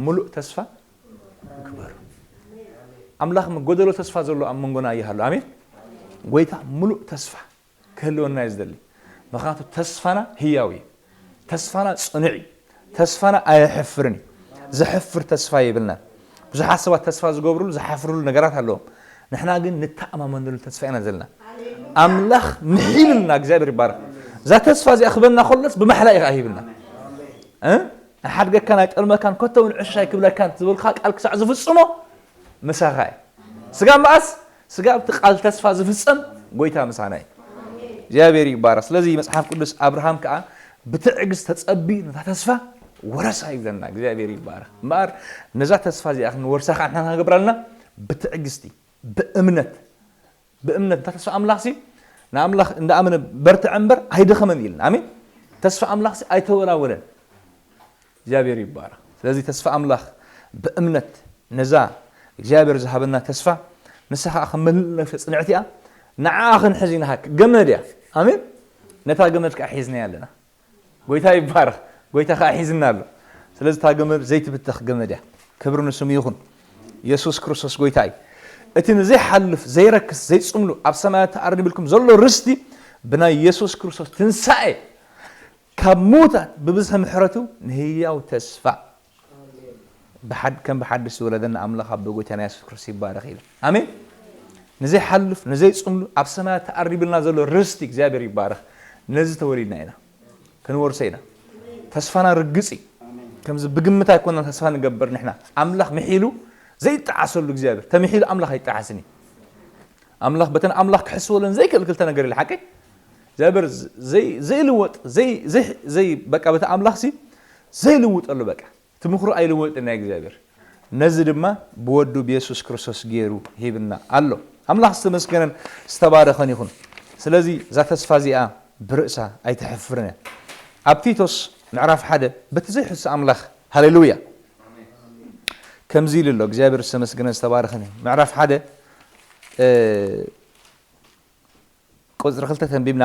ምሉእ ተስፋ ግበሩ። ኣምላኽ ጎደሎ ተስፋ ዘሎ ኣብ መንጎና ይሃሉ። ኣሜን። ጎይታ ምሉእ ተስፋ ክህልወና እዩ ዝደሊ። ምኽንያቱ ተስፋና ህያው እዩ። ተስፋና ጽኑዕ እዩ። ተስፋና ኣየሕፍርን እዩ። ዘሕፍር ተስፋ የብልናን። ብዙሓት ሰባት ተስፋ ዝገብሩሉ፣ ዝሓፍሩሉ ነገራት ኣለዎም። ንሕና ግን ንተኣማመነሉ ተስፋ ኢና ዘለና። ኣምላኽ ምሒሉልና፣ እግዚኣብሔር ይባረኽ። እዛ ተስፋ እዚኣ ክበና ከሎስ ብማሕላ እዩ ከኣ ሂብና። እ? ኣይሓድገካን ኣይጠልመካን፣ ኮተ እውን ዕሽሽ ኣይክብለካን ዝበልካ ቃል ክሳዕ ዝፍጽሞ ምሳኻ እዩ። ስጋ እምበኣስ፣ ስጋ ኣብቲ ቃል ተስፋ ዝፍጸም ጎይታ ምሳና እዩ። እግዚኣብሔር ይባረኽ። ስለዚ መጽሓፍ ቅዱስ ኣብርሃም ከኣ ብትዕግስቲ ተጸቢ ነታ ተስፋ ወረሳ ይብለና። እግዚኣብሔር ይባረኽ። እምበኣር ነዛ ተስፋ እዚኣ ክንወርሳ ከኣ ንሕና ክንገብራ ኣለና ብትዕግስቲ፣ ብእምነት፣ ብእምነት። እንታ ተስፋ ኣምላኽሲ ንኣምላኽ እንዳኣመነ በርትዐ እምበር ኣይደኸመን ኢልና። ኣሜን። ተስፋ ኣምላኽሲ ኣይተወላወለን። እግዚኣብሔር ይባረኽ። ስለዚ ተስፋ ኣምላኽ ብእምነት ነዛ እግዚኣብሔር ዝሃበና ተስፋ ንሳ ከኣ ከም መልህቅ ነፍሲ ጽንዕቲ እያ። ንዓኣ ክንሕዝ ኢና። ሃክ ገመድ እያ። ኣሜን። ነታ ገመድ ከኣ ሒዝናያ ኣለና። ጎይታ ይባረኽ። ጎይታ ከኣ ሒዝና ኣሎ። ስለዚ እታ ገመድ ዘይትብተኽ ገመድ እያ። ክብሪ ንስሙ ይኹን። የሱስ ክርስቶስ ጎይታ እዩ። እቲ ንዘይሓልፍ፣ ዘይረክስ፣ ዘይጽምሉ ኣብ ሰማያት ተኣርኒብልኩም ዘሎ ርስቲ ብናይ የሱስ ክርስቶስ ትንሳኤ ካብ ምዉታት ብብዝሒ ምሕረቱ ንህያው ተስፋ ብሓድ-፣ ከም ብሓድሽ ዝወለደና ኣምላኽ ኣቦ ጎይታና የሱስ ክርስቶስ ይባረኽ ኢሉ። ኣሜን። ንዘይሓልፍ፣ ንዘይጽምሉ ኣብ ሰማያት ተኣሪብልና ዘሎ ርስቲ እግዚኣብሔር ይባረኽ። ነዚ ተወሊድና ኢና። ክንወርሶ ኢና። ተስፋና ርግጽ እዩ። ከምዚ ብግምት ኣይኮንና ተስፋ ንገብር ንሕና። ኣምላኽ ምሒሉ ዘይጠዓሰሉ እግዚኣብሔር። ተምሒሉ ኣምላኽ ኣይጠዓስን እዩ። ኣምላኽ በተን ኣምላኽ ክሕስበለን ዘይክእል ክልተ ነገር ኢሉ ሓቂ እግዚኣብሔር ዘይ-፣ ዘይልወጥ፣ ዘይ-፣ ዘይ-፣ ዘይ-፣ በቃ በቲ ኣምላኽሲ ዘይልውጠሉ በቃ። እቲ ምኽሩ ኣይልወጥን ናይ እግዚኣብሔር። ነዚ ድማ ብወዱ ብየሱስ ክርስቶስ ገይሩ ሂብና ኣሎ። ኣምላኽ ዝተመስገነን ዝተባረኸን ይኹን። ስለዚ እዛ ተስፋ እዚኣ ብርእሳ ኣይተሕፍርን እያ። ኣብ ቲቶስ ምዕራፍ ሓደ በቲ ዘይሕሱ ኣምላኽ፣ ሃሌሉያ፣ ከምዚ ኢሉ ኣሎ። እግዚኣብሔር ዝተመስገነን ዝተባረኸን እዩ። ምዕራፍ ሓደ፣ እ፣ ቁጽሪ ክልተ ተንቢብና፣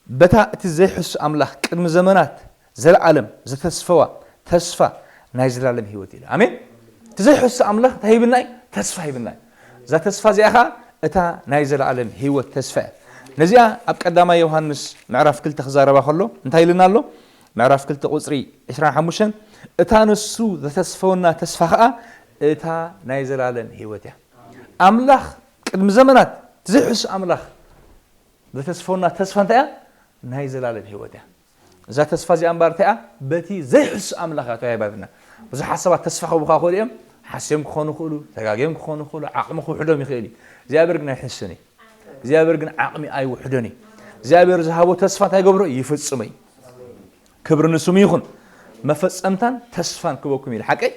በታ እቲ ዘይሕሱ ኣምላኽ ቅድሚ ዘመናት ዘለዓለም ዘተስፈዋ ተስፋ ናይ ዘላለም ህይወት ኢሉ። ኣሜን። እቲ ዘይሕሱ ኣምላኽ እንታይ ሂብና እዩ? ተስፋ ሂብና እዩ። እዛ ተስፋ እዚኣ ኸኣ እታ ናይ ዘላለም ህይወት ተስፋ እያ። ነዚኣ ኣብ ቀዳማይ ዮሃንስ ምዕራፍ ክልተ ክዛረባ ከሎ እንታይ ኢልና ኣሎ? ምዕራፍ ክልተ ቁጽሪ ዕስራን ሓሙሽተን፣ እታ ንሱ ዘተስፈወና ተስፋ ኸኣ እታ ናይ ዘላለም ህይወት እያ። ኣምላኽ ቅድሚ ዘመናት እቲ ዘይሕሱ ኣምላኽ ዘተስፈወና ተስፋ እንታይ እያ? ናይ ዘላለም ህይወት እያ። እዛ ተስፋ እዚኣ እምበኣር እንታይ እያ? በቲ ዘይሕሱ ኣምላኽ እያ ተዋሂባትና። ብዙሓት ሰባት ተስፋ ክህቡኻ ይኽእሉ እዮም። ሓስዮም ክኾኑ ይኽእሉ፣ ተጋግዮም ክኾኑ ይኽእሉ፣ ዓቕሚ ክውሕዶም ይኽእል እዩ። እግዚኣብሔር ግን ኣይሕስን እዩ። እግዚኣብሔር ግን ዓቕሚ ኣይውሕዶን እዩ። እግዚኣብሔር ዝሃቦ ተስፋ እንታይ ይገብሮ? ይፍጽሞ እዩ። ክብሪ ንስሙ ይኹን። መፈጸምታን ተስፋን ክበኩም ኢሉ። ሓቀይ?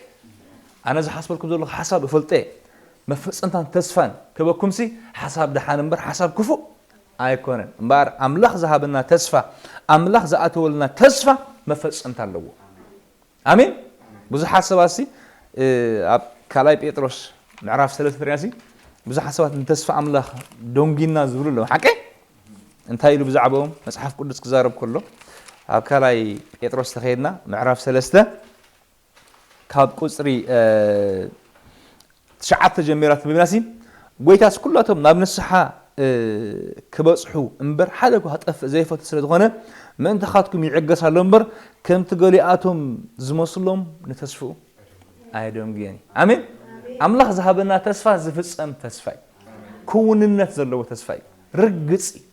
ኣነ ዝሓስበልኩም ዘለኹ ሓሳብ እፈልጦ እየ። መፈጸምታን ተስፋን ክበኩምሲ ሓሳብ ደሓን እምበር ሓሳብ ክፉእ ኣይኮነን። እምበኣር ኣምላኽ ዝሃበና ተስፋ፣ ኣምላኽ ዝኣተወልና ተስፋ መፈጸምታ ኣለዎ። ኣሜን። ብዙሓት ሰባትሲ፣ እ፣ ኣብ ካልኣይ ጴጥሮስ ምዕራፍ ሰለስተ ርኢናሲ፣ ብዙሓት ሰባት ንተስፋ ኣምላኽ ደንጊና ዝብሉ ኣለዉ። ሓቀይ? እንታይ ኢሉ ብዛዕባኦም መጽሓፍ ቅዱስ ክዛረብ ከሎ፣ ኣብ ካልኣይ ጴጥሮስ ተኸይድና ምዕራፍ ሰለስተ ካብ ቁጽሪ፣ እ፣ ትሽዓተ ጀሚራ ትብልናሲ፣ ጎይታስ ኩላቶም ናብ ንስሓ፣ እ፣ ክበጽሑ እምበር ሓደ እኳ ክጠፍእ ዘይፈቱ ስለ ዝኾነ ምእንታኻትኩም ይዕገስ ኣሎ እምበር ከምቲ ገሊኣቶም ዝመስሎም ንተስፍኡ ኣይደንጉየን እዩ። ኣሜን። ኣምላኽ ዝሃበና ተስፋ ዝፍጸም ተስፋ እዩ። ክውንነት ዘለዎ ተስፋ እዩ። ርግጽ እዩ።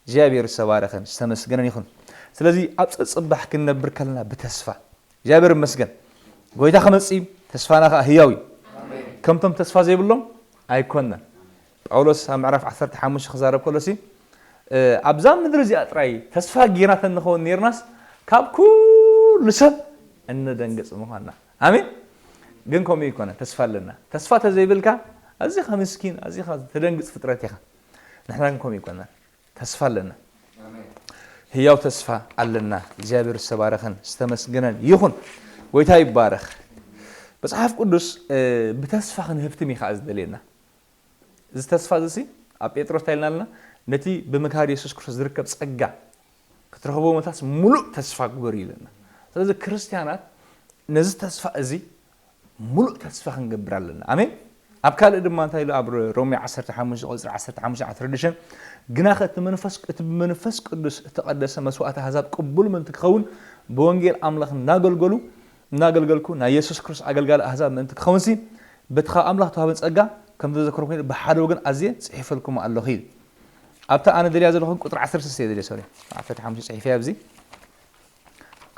እግዚኣብሔር ዝተባረኸን ዝተመስገነን ይኹን። ስለዚ ኣብ ጸጽባሕ ክንነብር ከለና ብተስፋ እግዚኣብሔር ይመስገን። ጎይታ ክመጽእ እዩ፣ ተስፋና ከኣ ህያው እዩ። ከምቶም ተስፋ ዘይብሎም ኣይኮንናን። ጳውሎስ ኣብ ምዕራፍ ዓሰርተ ሓሙሽተ ክዛረብ ከሎሲ፣ እ፣ ኣብዛ ምድሪ እዚኣ ጥራይ ተስፋ ጌርና ተንኸውን ኔርናስ ካብ ኩሉ ሰብ እነደንግጽ ምዃንና። ኣሜን። ግን ከምኡ ኣይኮነን፣ ተስፋ ኣለና። ተስፋ ተዘይብልካ ኣዚኻ ምስኪን፣ ኣዚኻ ተደንግጽ ፍጥረት ኢኻ። ንሕና ግን ከምኡ ኣይኮንናን። ተስፋ ኣለና። ህያው ተስፋ ኣለና። እግዚኣብሔር ዝተባረኸን ዝተመስገነን ይኹን። ጎይታ ይባረኽ። መጽሓፍ ቅዱስ፣ እ፣ ብተስፋ ክንህብትም እዩ ከኣ ዝደልየና። እዚ ተስፋ እዚ ሲ ኣብ ጴጥሮስ እንታይ ኢልና ኣለና? ነቲ ብምክሓድ የሱስ ክርስቶስ ዝርከብ ጸጋ ክትረኽቦ መታስ ምሉእ ተስፋ ግበሩ ኢለና። ስለዚ ክርስትያናት ነዚ ተስፋ እዚ ምሉእ ተስፋ ክንገብር ኣለና። ኣሜን። ኣብ ካልእ ድማ እንታይ ኢሉ? ኣብ ሮሜ ዓሰርተ ሓሙሽተ ቁጽሪ ዓሰርተ ሓሙሽተ ዓሰርተ ሽዱሽተ፣ "ግናኸ እቲ መንፈስ፣ እቲ ብመንፈስ ቅዱስ እተቐደሰ መስዋእቲ ኣህዛብ ቅቡል ምእንቲ ክኸውን ብወንጌል ኣምላኽ እናገልገሉ፣ እናገልገልኩ ናይ የሱስ ክርስቶስ ኣገልጋሊ ኣህዛብ ምእንቲ ክኸውንሲ በቲ ካብ ኣምላኽ ተዋህበን ጸጋ ከም ዝተዘከርኩ ኮይኑ ብሓደ ወገን ኣዝየ ጽሒፈልኩሞ ኣለኹ" ኢሉ። ኣብታ ኣነ ደልያ ዘለኹ ቁጽሪ ዓሰርተ ሰለስተ እየ ደልየ፣ ሶሪ። ዓሰርተ ሓሙሽተ ጽሒፈ ኣብዚ።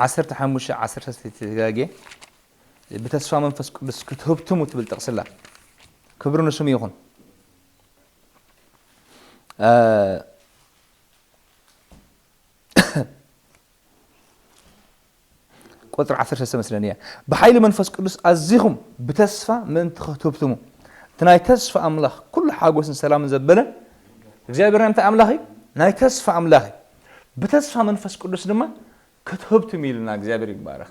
ዓሰርተ ሓሙሽተ ዓሰርተ ሰለስተ ተጋግየ። ብተስፋ መንፈስ ቅዱስ ክትህብትሙ ትብል ጥቕስላ። ክብሪ ንስሙ ይኹን። እ፣ ቁጽሪ ዓሰርተ ሰለስተ መስለኒ እያ። "ብሓይሊ መንፈስ ቅዱስ ኣዚኹም ብተስፋ ምእንቲ ክትህብትሙ፣ እቲ ናይ ተስፋ ኣምላኽ ኩሉ ሓጎስን ሰላምን ዘበለ እግዚኣብሔር እንታይ ኣምላኽ እዩ? ናይ ተስፋ ኣምላኽ እዩ። ብተስፋ መንፈስ ቅዱስ ድማ ክትህብትሙ" ኢልና። እግዚኣብሔር ይባረኽ።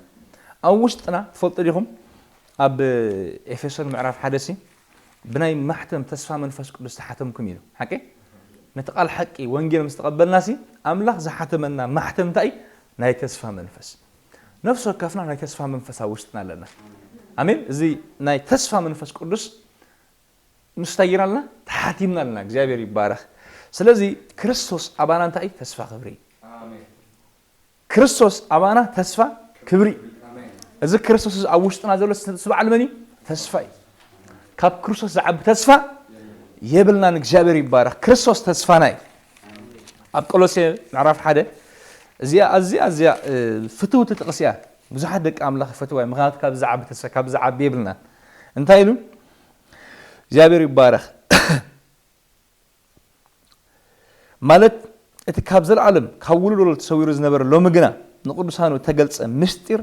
ኣብ ውሽጥና ትፈልጡ ዲኹም? ኣብ ኤፌሶን ምዕራፍ ሓደ ሲ ብናይ ማሕተም ተስፋ መንፈስ ቅዱስ ተሓተምኩም ኢሉ። ሓቂ? ነቲ ቃል ሓቂ ወንጌል ምስ ተቐበልና ሲ ኣምላኽ ዝሓተመና ማሕተም እንታይ እዩ? ናይ ተስፋ መንፈስ። ነፍሲ ወከፍና ናይ ተስፋ መንፈስ ኣብ ውሽጥና ኣለና። ኣሜን። እዚ ናይ ተስፋ መንፈስ ቅዱስ ንሱ እንታይ ጌርና ኣለና? ተሓቲምና ኣለና። እግዚኣብሔር ይባረኽ። ስለዚ ክርስቶስ ኣባና እንታይ እዩ? ተስፋ ክብሪ እዩ። ክርስቶስ ኣባና ተስፋ ክብሪ እዩ። እዚ ክርስቶስ እዚ ኣብ ውሽጥና ዘሎ ተስፋ በዓል መን እዩ? ተስፋ እዩ። ካብ ክርስቶስ ዝዓቢ ተስፋ የብልናን። እግዚኣብሔር ይባረኽ። ክርስቶስ ተስፋና እዩ። ኣብ ቆሎሴ ምዕራፍ ሓደ፣ እዚኣ ኣዝያ፣ ኣዝያ፣ እ፣ ፍትውቲ ጥቕሲ እያ። ብዙሓት ደቂ ኣምላኽ ይፈትዋ እዮም። ምኽንያቱ ካብ ዝዓቢ ተስፋ፣ ካብ ዝዓቢ የብልናን። እንታይ ኢሉ? እግዚኣብሔር ይባረኽ። ማለት እቲ ካብ ዘለዓለም ካብ ውሉድ ወለድ ተሰዊሩ ዝነበረ ሎሚ ግና ንቅዱሳኑ እተገልጸ ምስጢር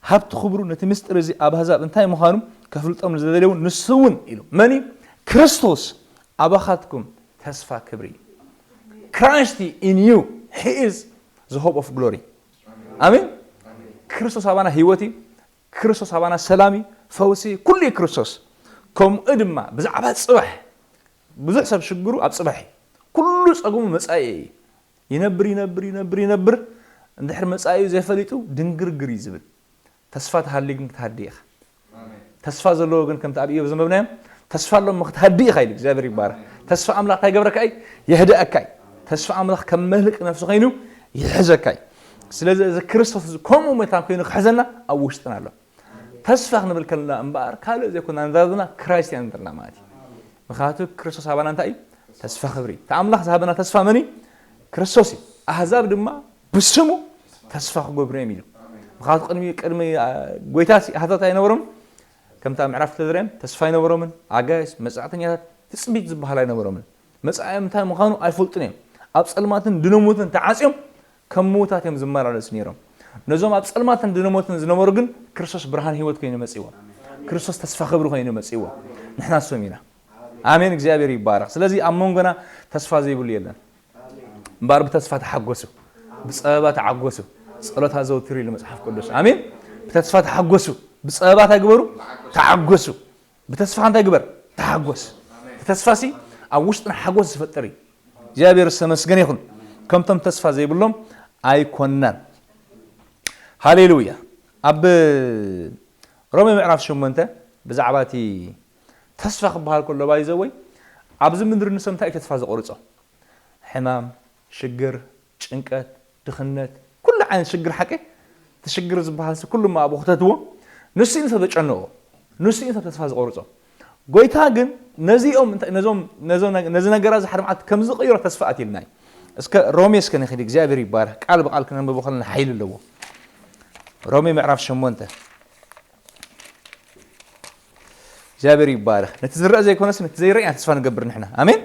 ሃብቲ ክብሩ፣ ነቲ ምስጢር እዚ ኣብ ኣህዛብ እንታይ ምዃኑ ከፍልጦም ንዝደለየ እውን ንሱ እውን ኢሉ። መን እዩ? ክርስቶስ ኣባኻትኩም ተስፋ ክብሪ እዩ። Christ in you, he is the hope of glory. ኣሜን። ክርስቶስ ኣባና ህይወት እዩ። ክርስቶስ ኣባና ሰላም እዩ፣ ፈውሲ እዩ፣ ኩሉ እዩ ክርስቶስ። ከምኡ ድማ ብዛዕባ ጽባሕ ብዙሕ ሰብ ሽግሩ ኣብ ጽባሕ እዩ። ኩሉ ጸገሙ መጻኢ እዩ። ይነብር፣ ይነብር፣ ይነብር፣ ይነብር። እንድሕር መጻኢኡ ዘይፈሊጡ ድንግርግር እዩ ዝብል። ተስፋ ተሃልዩ ግን ክትሃዲ ኢኻ። ተስፋ ዘለዎ ግን ከምቲ ኣብ ኢዮብ ዘንበብናዮም፣ "ተስፋ ኣሎ እሞ ክትሃዲ ኢኻ" ኢሉ። እግዚኣብሔር ይባረኽ። ተስፋ ኣምላኽ እንታይ ይገብረካ እዩ? የህድኣካ እዩ። ተስፋ ኣምላኽ ከም መልህቂ ነፍሲ ኮይኑ ይሕዘካ እዩ። ስለዚ እዚ ክርስቶስ እዚ ከምኡ መታን ኮይኑ ክሕዘና ኣብ ውሽጥና ኣሎ። ተስፋ ክንብል ከለና እምበኣር ካልእ ዘይኮና ንዛረብና ክራይስት ኢና ንጥርና ማለት እዩ። ምኽንያቱ ክርስቶስ ኣባና እንታይ እዩ? ተስፋ ክብሪ። እቲ ኣምላኽ ዝሃበና ተስፋ መን እዩ? ክርስቶስ እዩ። ኣህዛብ ድማ ብስሙ ተስፋ ክገብሩ እዮም ኢሉ። ምክንያቱ ቅድሚ ቅድሚ ጎይታ ሃታት ኣይነበሮም። ከምታ ምዕራፍ ተዘሪኦም ተስፋ ኣይነበሮምን። ኣጋይስ፣ መጻእተኛታት፣ ትጽቢት ዝበሃል ኣይነበሮምን። መጻኢኦም እንታይ ምዃኑ ኣይፈልጡን እዮም። ኣብ ጸልማትን ድንሙትን ተዓጽዮም ከም ምዉታት እዮም ዝመላለሱ ነይሮም። ነዞም ኣብ ጸልማትን ድንሙትን ዝነበሩ ግን ክርስቶስ ብርሃን ህይወት ኮይኑ መጺዎም። ክርስቶስ ተስፋ ክብሪ ኮይኑ መጺዎም። ንሕና እሶም ኢና። ኣሜን፣ እግዚኣብሔር ይባረኽ። ስለዚ ኣብ መንጎና ተስፋ ዘይብሉ የለን። እምበኣር ብተስፋ ተሓጎሱ፣ ብጸበባ ተዓጎሱ፣ ጸሎት ኣዘውትሩ ኢሉ መጽሓፍ ቅዱስ። ኣሜን። ብተስፋ ተሓጎሱ፣ ብጸበባ እንታይ ግበሩ? ተዓጎሱ። ብተስፋ እንታይ ግበር? ተሓጎስ። ብተስፋ ሲ ኣብ ውሽጥና ሓጎስ ዝፈጥር እዩ። እግዚኣብሔር ዝተመስገነ ይኹን። ከምቶም ተስፋ ዘይብሎም ኣይኮናን። ሃሌሉያ። ኣብ ሮሜ ምዕራፍ ሸሞንተ ብዛዕባ እቲ ተስፋ ክበሃል ከሎ ባይዘወይ ኣብዚ ምድሪ ንሰብ እንታይ እዩ ተስፋ ዘቆርጾ? ሕማም፣ ሽግር፣ ጭንቀት፣ ድኽነት፣ ኩሉ ዓይነት ሽግር ሓቂ እቲ ሽግር ዝበሃል ሲ ኩሉ ኣብኡ ክተትዎ ንሱ እዩ ሰብ ዘጨንቆ ንሱ እዩ ሰብ ተስፋ ዝቆርጾ። ጎይታ ግን ነዚኦም እንታይ- ነዞም ነዞም ነዚ ነገራት እዚ ሓደ መዓልቲ ከም ዝቕይሮ ተስፋ ኣትልና እዩ። እስከ ሮሜ እስከ ንኺድ እግዚኣብሔር ይባረክ ቃል ብቃል ክነንብቦ ከለና ሓይሊ ኣለዎ። ሮሜ ምዕራፍ ሸሞንተ እግዚኣብሔር ይባረክ። ነቲ ዝረአ ዘይኮነስ ነቲ ዘይረአ ኢና ተስፋ ንገብር ንሕና። ኣሜን።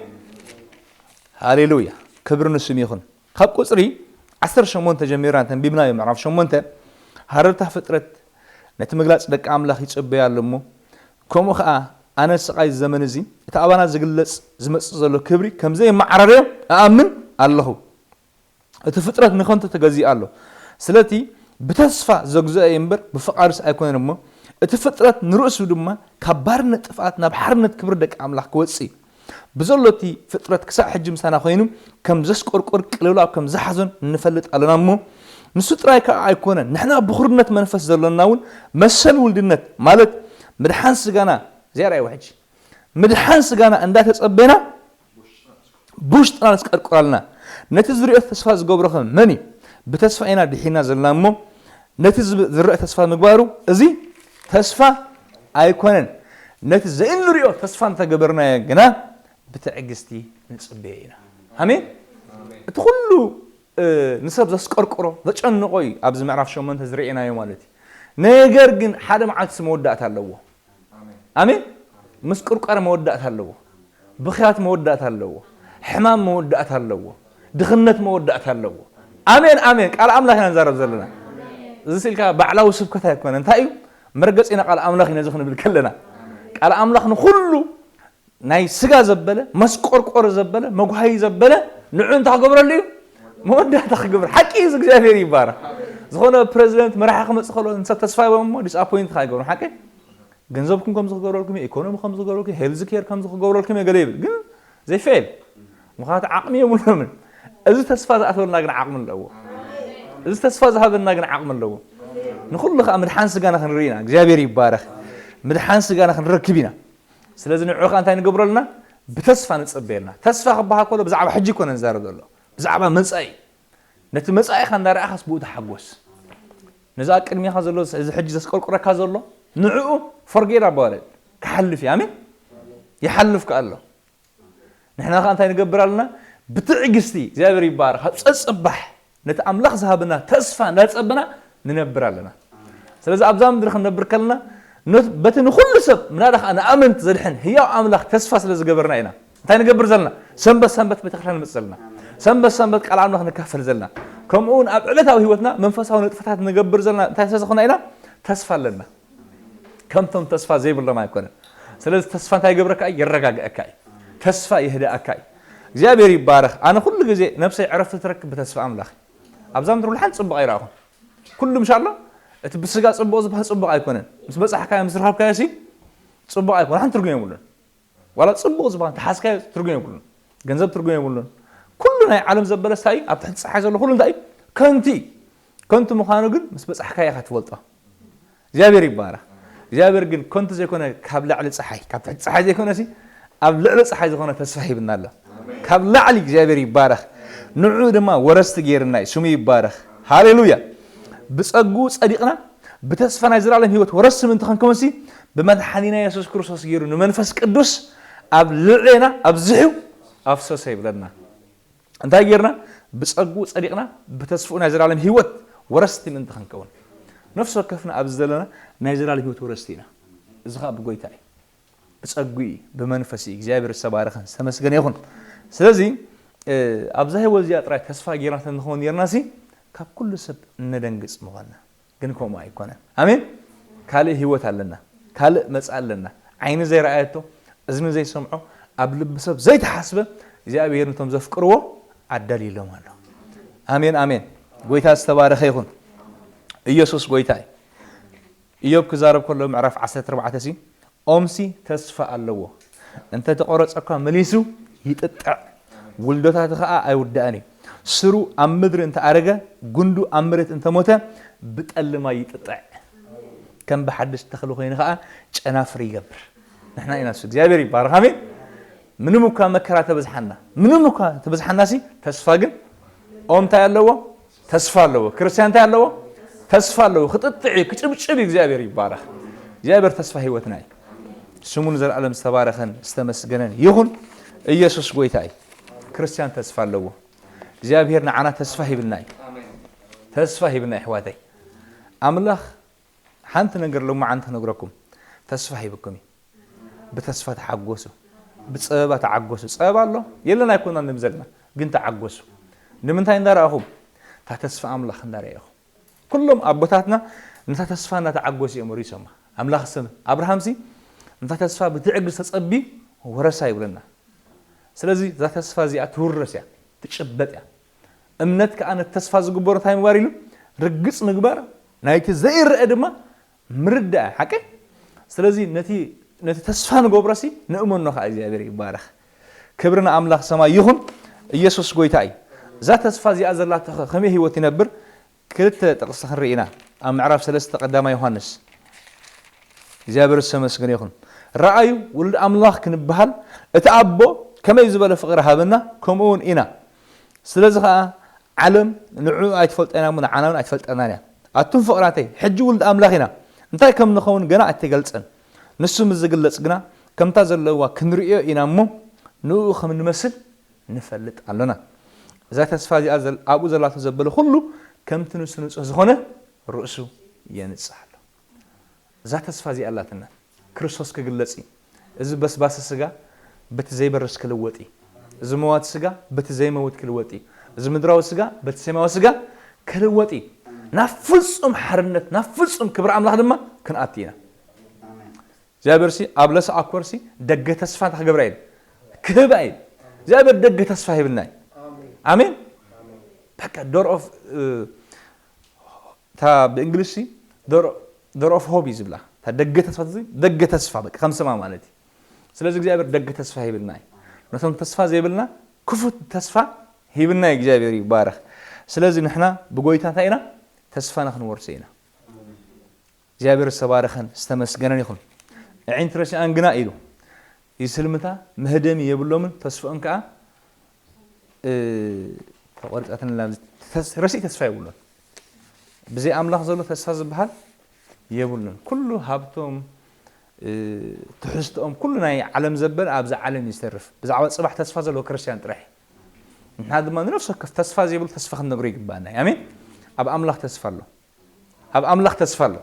ሃሌሉያ። ክብሪ ንስም ይኹን። ካብ ቁፅሪ ዓሰርተ ሸሞንተ ጀሚርና እንተንቢብናዮ ምዕራፍ ሸሞንተ ሃረርታ ፍጥረት ነቲ ምግላፅ ደቂ ኣምላኽ ይፅበያ ኣሎ እሞ ከምኡ ከዓ ኣነ ስቓይ ዘመን እዚ እቲ ኣባና ዝግለፅ ዝመፅእ ዘሎ ክብሪ ከምዘየመዓራረዮ እኣምን ኣለኹ። እቲ ፍጥረት ንኸንቱ ተገዚኡ ኣሎ። ስለቲ ብተስፋ ዘግዝኦ እዩ እምበር ብፍቓዱስ ኣይኮነን እሞ እቲ ፍጥረት ንርእሱ ድማ ካብ ባርነት ጥፍኣት ናብ ሓርነት ክብሪ ደቂ ኣምላኽ ክወፅእ እዩ። ብዘሎ እቲ ፍጥረት ክሳዕ ሕጂ ምሳና ኮይኑ ከም ዘስቆርቆር ቅልውላው ከም ዝሓዞን ንፈልጥ ኣለና እሞ ንሱ ጥራይ ከዓ ኣይኮነን ንሕና ብኹርነት መንፈስ ዘሎና እውን መሰል ውልድነት ማለት ምድሓን ስጋና እዚኣ ርኣይዎ ሕጂ ምድሓን ስጋና እንዳተጸበና ብውሽጥና ንስቀርቅር ኣለና። ነቲ ዝርእዮ ተስፋ ዝገብሮ ከ መን እዩ? ብተስፋ ኢና ድሒና ዘለና እሞ ነቲ ዝብ- ዝረአ ተስፋ ምግባሩ እዚ ተስፋ ኣይኮነን። ነቲ ዘይንርእዮ ተስፋ እንተገበርናዮ ግና ብትዕግስቲ ንጽበዮ ኢና። ኣሜን። እቲ ኩሉ እ፣ ንሰብ ዘስቀርቅሮ ዘጨንቆ እዩ ኣብዚ ምዕራፍ ሸሞንተ ዝርእናዮ ማለት እዩ። ነገር ግን ሓደ መዓልቲ መወዳእታ ኣለዎ። ኣሜን። ምስቁርቋር መወዳእታ ኣለዎ። ብኽያት መወዳእታ ኣለዎ። ሕማም መወዳእታ ኣለዎ። ድኽነት መወዳእታ ኣለዎ። ኣሜን ኣሜን። ቃል ኣምላኽ ኢና ንዛረብ ዘለና። እዚ ስኢልካ ባዕላዊ ስብከት ኣይኮነ እንታይ እዩ? መርገፂ ኢና ቃል ኣምላኽ ነዚ ክንብል ከለና ቃል ኣምላኽ ንኹሉ ናይ ስጋ ዘበለ መስቆርቆር ዘበለ መጉሃይ ዘበለ ንዑ እንታይ ክገብረሉ እዩ? መወዳእታ ክገብር ሓቂ እዩ። እግዚኣብሔር ይባረክ። ዝኾነ ፕሬዚደንት መራሒ ክመፅእ ከሎ ንሰብ ተስፋ ይቦም እሞ ዲስኣፖይንት ከይገብሩ ሓቂ ገንዘብኩም ከም ዝክገብረልኩም ኢኮኖሚ ከም ዝክገብረልኩም ሄልዝ ኬር ከም ዝክገብረልኩም ገለ ይብል ግን ዘይፌል ምክንያቱ ዓቕሚ የብሎምን። እዚ ተስፋ ዝኣተወልና ግን ዓቕሚ ኣለዎ። እዚ ተስፋ ዝሃበና ግን ዓቕሚ ኣለዎ። ንኩሉ ከዓ ምድሓን ስጋና ክንርኢ ኢና። እግዚኣብሔር ይባረክ። ምድሓን ስጋና ክንረክብ ኢና። ስለዚ ንዑ ከዓ እንታይ ንገብረልና? ብተስፋ ንፅበየልና። ተስፋ ክበሃል ከሎ ብዛዕባ ሕጂ ኮነ ንዛረብ ዘሎ ብዛዕባ መፃኢ። ነቲ መፃኢኻ እንዳረኣኻስ ብኡ ተሓጎስ። ነዚ ኣብ ቅድሚኻ ዘሎ እዚ ሕጂ ዘስቆርቁረካ ዘሎ ንዕኡ ፎርጌት ኣባለ ክሓልፍ እዩ። ኣሜን። ይሓልፍ ከ ኣሎ። ንሕና ከኣ እንታይ ንገብር ኣለና? ብትዕግስቲ እግዚኣብሔር ይባረክ ኣብ ፀፅባሕ ነቲ ኣምላኽ ዝሃበና ተስፋ እንዳፀበና ንነብር ኣለና። ስለዚ ኣብዛ ምድሪ ክንነብር ከለና ነት- በቲ ንኹሉ ሰብ ምናዳ ከዓ ንኣመንቲ ዘድሕን ህያው ኣምላኽ ተስፋ ስለ ዝገበርና ኢና እንታይ ንገብር ዘለና? ሰንበት ሰንበት ቤተክርስትያን ንመፅእ ዘለና፣ ሰንበት ሰንበት ቃል ኣምላኽ ንካፈል ዘለና፣ ከምኡ እውን ኣብ ዕለታዊ ህይወትና መንፈሳዊ ንጥፈታት ንገብር ዘለና እንታይ ስለ ዝኾና ኢና? ተስፋ ኣለና። ከምቶም ተስፋ ዘይብሎም ኣይኮነን። ስለዚ ተስፋ እንታይ ይገብረካ እዩ? የረጋግአካ እዩ። ተስፋ የህድኣካ እዩ። እግዚኣብሔር ይባረኽ። ኣነ ኩሉ ግዜ ነብሰይ ዕረፍቲ ትረክብ ብተስፋ ኣምላኽ። ኣብዛ ምድሪ ሓንቲ ጽቡቕ ኣይረኣኹን። ኩሉ ምሻሎ እቲ ብስጋ ጽቡቕ ዝበሃል ጽቡቕ ኣይኮነን። ምስ በጻሕካዮ ምስ ረኸብካዮ ሲ ጽቡቕ ኣይኮነ ሓንቲ ትርጉም የብሉን። ዋላ ጽቡቕ ዝበሃል ተሓዝካዮ ትርጉም የብሉን። ገንዘብ ትርጉም የብሉን። ኩሉ ናይ ዓለም ዘበለ እንታይ እዩ? ኣብ ትሕቲ ጸሓይ ዘሎ ኩሉ እንታይ እዩ? ከንቲ እዩ። ከንቱ ምዃኑ ግን ምስ በጻሕካዮ ኢኻ ትፈልጦ። እግዚኣብሔር ይባረኽ። እግዚኣብሔር ግን ከንቱ ዘይኮነ ካብ ላዕሊ ፀሓይ ካብ ትሕቲ ፀሓይ ዘይኮነ ሲ ኣብ ልዕሊ ፀሓይ ዝኾነ ተስፋ ሂብና ኣሎ። ካብ ላዕሊ እግዚኣብሔር ይባረኽ። ንዑ ድማ ወረስቲ ገይርና እዩ። ስሙ ይባረኽ። ሃሌሉያ። ብፀጉ ፀዲቕና ብተስፋ ናይ ዘላለም ህይወት ወረስቲ ምእንቲ ክንከውን ሲ ብመድሓኒና የሱስ ክርስቶስ ገይሩ ንመንፈስ ቅዱስ ኣብ ልዕሌና ኣብዝሑ ኣፍሰሰ ይብለና። እንታይ ጌርና? ብጸግኡ ጸዲቕና፣ ብተስፍኡ ናይ ዘላለም ህይወት ወረስቲ ምእንቲ ክንከውን፣ ነፍሲ ወከፍና ኣብዚ ዘለና ናይ ዘላለም ህይወት ወረስቲ ኢና። እዚ ኸኣ ብጎይታ እዩ፣ ብጸጉ እዩ፣ ብመንፈስ እዩ። እግዚኣብሔር ዝተባረኸን ዝተመስገነ ይኹን። ስለዚ፣ እ፣ ኣብዛ ህይወት እዚኣ ጥራይ ተስፋ ጌርና እንተንኸውን ኔርናሲ፣ ካብ ኩሉ ሰብ እነደንግጽ ምኾንና። ግን ከምኡ ኣይኮነን። ኣሜን። ካልእ ህይወት ኣለና፣ ካልእ መጻኢ ኣለና። ዓይኒ ዘይረኣየቶ፣ እዝኒ ዘይሰምዖ፣ ኣብ ልቢ ሰብ ዘይተሓስበ እግዚኣብሔር ነቶም ዘፍቅርዎ ኣዳልዩሎም ኣሎ። ኣሜን፣ ኣሜን። ጎይታ ዝተባረኸ ይኹን። ኢየሱስ ጎይታ እዩ። ኢዮብ ክዛረብ ከሎ ምዕራፍ ዓሰርተ ኣርባዕተ ሲ፣ ኦምሲ ተስፋ ኣለዎ፣ እንተ ተቆረጸ እኳ መሊሱ ይጥጥዕ፣ ውልዶታቱ ኸኣ ኣይውዳእን እዩ። ስሩ ኣብ ምድሪ እንተ ኣረገ፣ ጉንዱ ኣብ መሬት እንተ ሞተ፣ ብጠሊ ማይ ይጥጥዕ። ከም ብሓድሽ ተኽሊ ኮይኑ ኸኣ ጨናፍር ይገብር። ንሕና ኢና እሱ። እግዚኣብሔር ይባረኽ። ኣሜን። ምንም እኳ መከራ ተበዝሓና፣ ምንም እኳ ተበዝሓና ሲ፣ ተስፋ ግን ኦም እንታይ ኣለዎ? ተስፋ ኣለዎ። ክርስትያን እንታይ ኣለዎ? ተስፋ ኣለዎ። ክጥጥዕ እዩ፣ ክጭብጭብ እዩ። እግዚኣብሔር ይባረኽ። እግዚኣብሔር ተስፋ ህይወትና እዩ። ስሙ ንዘለኣለም ዝተባረኸን ዝተመስገነን ይኹን። ኢየሱስ ጎይታ እዩ። ክርስትያን ተስፋ ኣለዎ። እግዚኣብሔር ንዓና ተስፋ ሂብልና እዩ። ተስፋ ሂብልና እዩ፣ ኣሕዋተይ። ኣምላኽ ሓንቲ ነገር ሎማዓንቲ ክነግረኩም፣ ተስፋ ሂብኩም እዩ። ብተስፋ ተሓጎሱ፣ ብጸበባ ተዓጎሱ። ጸበባ ኣሎ የለን ኣይኮናን ንብል ዘለና፣ ግን ተዓጎሱ። ንምንታይ እንዳረኣኹም? እታ ተስፋ ኣምላኽ እንዳረኣኹም። ኩሎም ኣቦታትና ነታ ተስፋ እንዳተዓጎሱ እዮም ወሪሶማ። ኣምላኽ ስም ኣብርሃምሲ ነታ ተስፋ ብትዕግስቲ ተጸቢ ወረሳ ይብለና። ስለዚ እዛ ተስፋ እዚኣ ትውረስ እያ፣ ትጭበጥ እያ። እምነት ከኣ ነቲ ተስፋ ዝግበሮ እንታይ ምግባር ኢሉ? ርግጽ ምግባር፣ ናይቲ ዘይረአ ድማ ምርዳእ፣ ሓቂ። ስለዚ ነቲ፣ ነቲ ተስፋ ንገብሮሲ ንእመኖ ከኣ እግዚኣብሔር ይባረኽ። ክብሪ ንኣምላኽ ሰማይ ይኹን። ኢየሱስ ጎይታ እዩ። እዛ ተስፋ እዚኣ ዘላቶ ኸ ከመይ ህይወት ይነብር? ክልተ ጥቕሲ ክንርኢ ኢና። ኣብ ምዕራፍ ሰለስተ ቀዳማይ ዮሃንስ። እግዚኣብሔር ዝተመስገነ ይኹን። ረኣዩ፣ ውሉድ ኣምላኽ ክንበሃል እቲ ኣቦ ከመይ ዝበለ ፍቕሪ ሃበና፣ ከምኡ እውን ኢና። ስለዚ ኸኣ ዓለም ንዕኡ ኣይትፈልጦ ኢና እሞ ንዓና እውን ኣይትፈልጠናን እያ። ኣቱም ፍቕራተይ፣ ሕጂ ውሉድ ኣምላኽ ኢና። እንታይ ከም ንኸውን ገና ኣይተገልጸን። ንሱ ምስ ዝግለጽ ግና ከምታ ዘለዋ ክንርእዮ ኢና እሞ ንኡ ከም ንመስል ንፈልጥ ኣሎና። እዛ ተስፋ እዚኣ ዘል-፣ ኣብኡ ዘላቶ ዘበለ ኩሉ ከምቲ ንሱ ንጹህ ዝኾነ ርእሱ የንጽህ ኣሎ። እዛ ተስፋ እዚኣ ኣላትና። ክርስቶስ ክግለጽ እዩ። እዚ በስባሲ ስጋ በቲ ዘይበርስ ክልወጥ እዩ። እዚ መዋቲ ስጋ በቲ ዘይመውት ክልወጥ እዩ። እዚ ምድራዊ ስጋ በቲ ሰማያዊ ስጋ ክልወጥ እዩ። ናብ ፍጹም ሓርነት፣ ናብ ፍጹም ክብሪ ኣምላኽ ድማ ክንኣቱ ኢና። እግዚኣብሔር ሲ ኣብ ለሰ ኣኮር ሲ ደገ ተስፋ እንታይ ክገብራ ኢሉ? ክህባ ኢሉ። እግዚኣብሔር ደገ ተስፋ ሂብልና እዩ። ኣሜን። በቃ ዶር ኦፍ፣ እ፣ እታ ብእንግሊሽ ሲ ዶር፣ ዶር ኦፍ ሆፕ እዩ ዝብላ። እታ ደገ ተስፋ ትዝ-፣ ደገ ተስፋ በቃ ከም ስማ ማለት እዩ። ስለዚ እግዚኣብሔር ደገ ተስፋ ሂብልና እዩ። ነቶም ተስፋ ዘይብልና ክፉት ተስፋ ሂብልና እዩ። እግዚኣብሔር ይባረኽ። ስለዚ ንሕና ብጎይታ እንታይ ኢና? ተስፋና ክንወርሶ ኢና። እግዚኣብሔር ዝተባረኸን ዝተመስገነን ይኹን። ኣዒንቲ ረሲኣን ግና ኢሉ ይስልምታ መህደሚ የብሎምን፣ ተስፍኦም ከኣ፣ እ፣ ተቖሪጻትንላ፣ ተስ-፣ ረሲእ ተስፋ የብሉን። ብዘይ ኣምላኽ ዘሎ ተስፋ ዝበሃል የብሉን። ኩሉ ሃብቶም፣ እ፣ ትሕዝትኦም፣ ኩሉ ናይ ዓለም ዘበለ ኣብዛ ዓለም እዩ ዝተርፍ። ብዛዕባ ጽባሕ ተስፋ ዘለዎ ክርስትያን ጥራሕ እዩ። ንሕና ድማ ንነፍሲ ወከፍ ተስፋ ዘይብሉ ተስፋ ክንነግሮ ይግባኣና እዩ። ኣሜን። ኣብ ኣምላኽ ተስፋ ኣሎ። ኣብ ኣምላኽ ተስፋ ኣሎ።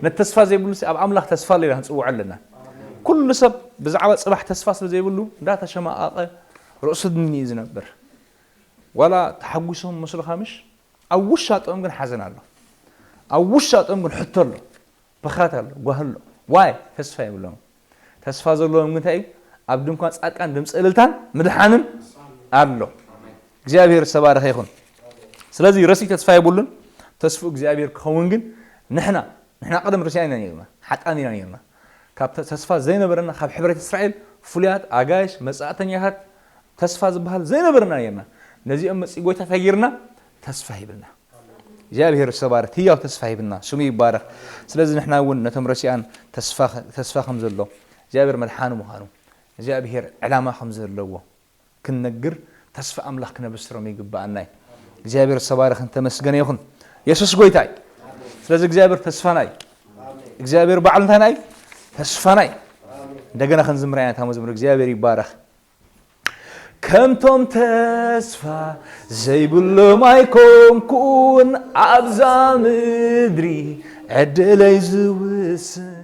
ነቲ ተስፋ ዘይብሉ ሲ ኣብ ኣምላኽ ተስፋ ኣሎ ኢልና ክንጽውዖ ኣለና። ኩሉ ሰብ ብዛዕባ ጽባሕ ተስፋ ስለ ዘይብሉ እንዳተሸማቐቐ ርእሱ ድኒ እዩ ዝነብር። ዋላ ተሓጒሶም መስሉኻ ምሽ? ኣብ ውሻጦም ግን ሓዘን ኣሎ። ኣብ ውሻጦም ግን ሕቶ ኣሎ። ብኻት ኣሎ፣ ጓህ ኣሎ። ዋይ? ተስፋ የብሎም። ተስፋ ዘለዎም ግን እንታይ እዩ? ኣብ ድንኳን ጻድቃን ድምፂ እልልታን ምድሓንን ኣሎ። እግዚኣብሔር ዝተባረኸ ይኹን። ስለዚ ረሲእ ተስፋ የብሉን። ተስፍኡ እግዚኣብሔር ክኸውን ግን ንሕና፣ ንሕና ቀደም ርሲኣን ኢና ነይርና፣ ሓጥኣን ኢና ነይርና። ካብ ተ-፣ ተስፋ ዘይነበረና፣ ካብ ሕብረት እስራኤል ፍሉያት፣ ኣጋይሽ፣ መጻእተኛታት፣ ተስፋ ዝበሃል ዘይነበረና ነይርና። ነዚኦም መጺእ ጎይታ እንታይ ገይርና? ተስፋ ሂብልና። እግዚኣብሔር ዝተባረክ ህያው ተስፋ ሂብና፣ ስሙ ይባረክ። ስለዚ ንሕና እውን ነቶም ረሲኣን ተስፋ፣ ተስፋ ከም ዘሎ፣ እግዚኣብሔር መድሓኒ ምዃኑ፣ እግዚኣብሔር ዕላማ ከም ዘለዎ ክንነግር፣ ተስፋ ኣምላኽ ክነብስሮም ይግብኣና እዩ። እግዚኣብሔር ዝተባረከን ተመስገነ ይኹን። የሱስ ጎይታ እዩ። ስለዚ እግዚኣብሔር ተስፋና እዩ። እግዚኣብሔር ባዕሉ እንታይና እዩ? ተስፋና እዩ። እንደገና ክንዝምራ ኢና እታ መዝሙር። እግዚኣብሔር ይባረክ። ከምቶም ተስፋ ዘይብሎም ኣይኮንኩን ኣብዛ ምድሪ ዕድለይ ዝውስን።